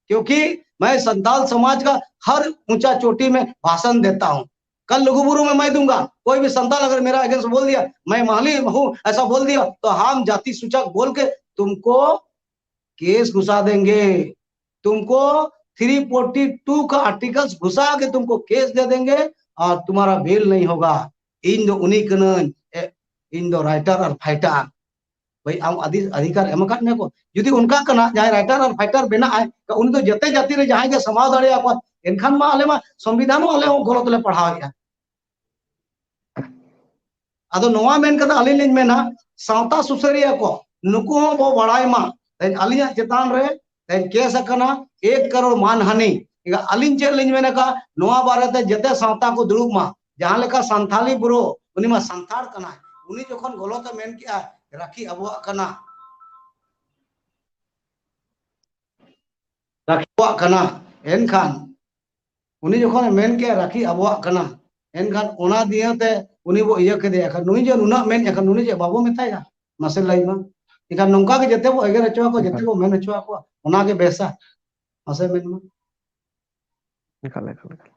ᱠᱤᱭᱩᱸᱠᱤ मैं संताल समाज का हर ऊंचा चोटी में भाषण देता हूँ। कल लुगुबुरु में मैं दूंगा, कोई भी संताल अगर मेरा अगेंस्ट बोल दिया, मैं महली हूँ ऐसा बोल दिया, तो हम जाति सूचक बोल के तुमको केस घुसा देंगे। तुमको थ्री फोर्टी टू का आर्टिकल्स घुसा के तुमको केस दे देंगे और तुम्हारा बेल नहीं होगा। ᱤᱧ ᱫᱚ ᱩᱱᱤ ᱠᱟᱹᱱᱟᱹᱧ, ᱤᱧ ᱫᱚ ᱨᱟᱭᱴᱟᱨ ᱟᱨ ᱯᱷᱟᱭᱴᱟᱨ᱾ ᱵᱷᱟᱹᱭ, ᱟᱢ ᱟᱹᱫᱤ-, ᱚᱫᱷᱤᱠᱟᱨ ᱮᱢ ᱟᱠᱟᱫ ᱢᱮᱭᱟ ᱠᱚ᱾ ᱡᱩᱫᱤ ᱚᱱᱠᱟ ᱠᱟᱱᱟ, ᱡᱟᱦᱟᱸᱭ ᱨᱟᱭᱴᱟᱨ ᱟᱨ ᱯᱷᱟᱭᱴᱟᱨ ᱵᱮᱱᱟᱜ ᱟᱭ, ᱩᱱᱤ ᱫᱚ ᱡᱮᱛᱮ ᱡᱟᱹᱛᱤ ᱨᱮ ᱡᱟᱦᱟᱸᱭ ᱜᱮ ᱥᱟᱢᱟᱣ ᱫᱟᱲᱮᱭᱟᱠᱚᱣᱟ᱾ ᱮᱱᱠᱷᱟᱱ ᱢᱟ ᱟᱞᱮ ᱢᱟ ᱥᱚᱝᱵᱤᱫᱷᱟᱱ ᱦᱚᱸ ᱟᱞᱮ ᱦᱚᱸ ᱜᱚᱞᱚᱛ ᱞᱮ ᱯᱟᱲᱦᱟᱣᱮᱫᱼᱟ᱾ ᱟᱫᱚ ᱱᱚᱣᱟ ᱢᱮᱱ ᱠᱟᱛᱮ ᱟᱹᱞᱤᱧ ᱞᱤᱧ ᱢᱮᱱᱟ, ᱥᱟᱶᱛᱟ ᱥᱩᱥᱟᱹᱨᱤᱭᱟᱹ ᱠᱚ, ᱱᱩᱠᱩ ᱦᱚᱸ ᱵᱚ ᱵᱟᱲᱟᱭ ᱢᱟ᱾ ᱛᱮᱦᱮᱧ ᱟᱹᱞᱤᱧᱟᱜ ᱪᱮᱛᱟᱱ ᱨᱮ ᱛᱮᱦᱮᱧ ᱠᱮᱥ ᱟᱠᱟᱱᱟ, ᱮᱠ ᱠᱟᱨᱳᱲ ᱢᱟᱱᱦᱟᱱᱤ᱾ ᱮᱱᱠᱷᱟᱱ ᱟᱹᱞᱤᱧ ᱪᱮᱫ ᱞᱤᱧ ᱢᱮᱱ ᱟᱠᱟᱫ, ᱱᱚᱣᱟ ᱵᱟᱨᱮᱛᱮ ᱡᱮᱛᱮ ᱥᱟᱶᱛᱟ ᱠᱚ ᱫᱩᱲᱩᱵ ᱢᱟ᱾ ᱡᱟᱦᱟᱸ ᱞᱮᱠᱟ ᱥᱟᱱᱛᱷᱟᱞᱤ ᱵᱨᱳ, ᱩᱱᱤ ᱢᱟ ᱥᱟᱱᱛᱟᱲ ᱠᱟᱱᱟᱭ, ᱩᱱᱤ ᱡᱚᱠᱷᱚᱱ ᱜᱚᱞᱚᱛ ᱮ ᱢᱮᱱ ᱠᱮᱜᱼᱟ, ᱨᱟᱠᱷᱤ ᱟᱵᱚᱣᱟᱜ ᱠᱟᱱᱟ, ᱨᱟᱠᱷᱤ ᱟᱵᱚᱣᱟᱜ ᱠᱟᱱᱟ, ᱮᱱᱠᱷᱟᱱ ᱩᱱᱤ ᱡᱚᱠᱷᱚᱱᱮ ᱢᱮᱱ ᱠᱮᱜᱼᱟ, ᱨᱟᱠᱷᱤ ᱟᱵᱚᱣᱟᱜ ᱠᱟᱱᱟ, ᱮᱱᱠᱷᱟᱱ ᱚᱱᱟ ᱫᱤᱭᱮ ᱛᱮ ᱩᱱᱤ ᱵᱚ ᱤᱭᱟᱹ ᱠᱮᱫᱮᱭᱟ᱾ ᱮᱱᱠᱷᱟᱱ ᱱᱩᱭ ᱡᱮ ᱱᱩᱱᱟᱹᱜ ᱢᱮᱱ, ᱮᱱᱠᱷᱟᱱ ᱱᱩᱭ ᱡᱮ ᱵᱟᱵᱚ ᱢᱮᱛᱟᱭᱟ, ᱢᱟᱥᱮ ᱞᱟᱹᱭ ᱢᱟ᱾ ᱮᱱᱠᱷᱟᱱ ᱱᱚᱝᱠᱟ ᱜᱮ ᱡᱮᱛᱮ ᱵᱚ ᱮᱜᱮᱨ ᱦᱚᱪᱚ ᱟᱠᱚᱣᱟ, ᱡᱮᱛᱮ ᱵᱚ ᱢᱮᱱ ᱦᱚᱪᱚ ᱟᱠᱚᱣᱟ, ᱚᱱᱟ ᱜᱮ ᱵᱮᱥᱟ᱾ ᱢᱟᱥᱮ ᱢᱮᱱ ᱢᱟ᱾ ᱮᱠᱟᱞ, ᱮᱠᱟᱞ, ᱮᱠᱟᱞ᱾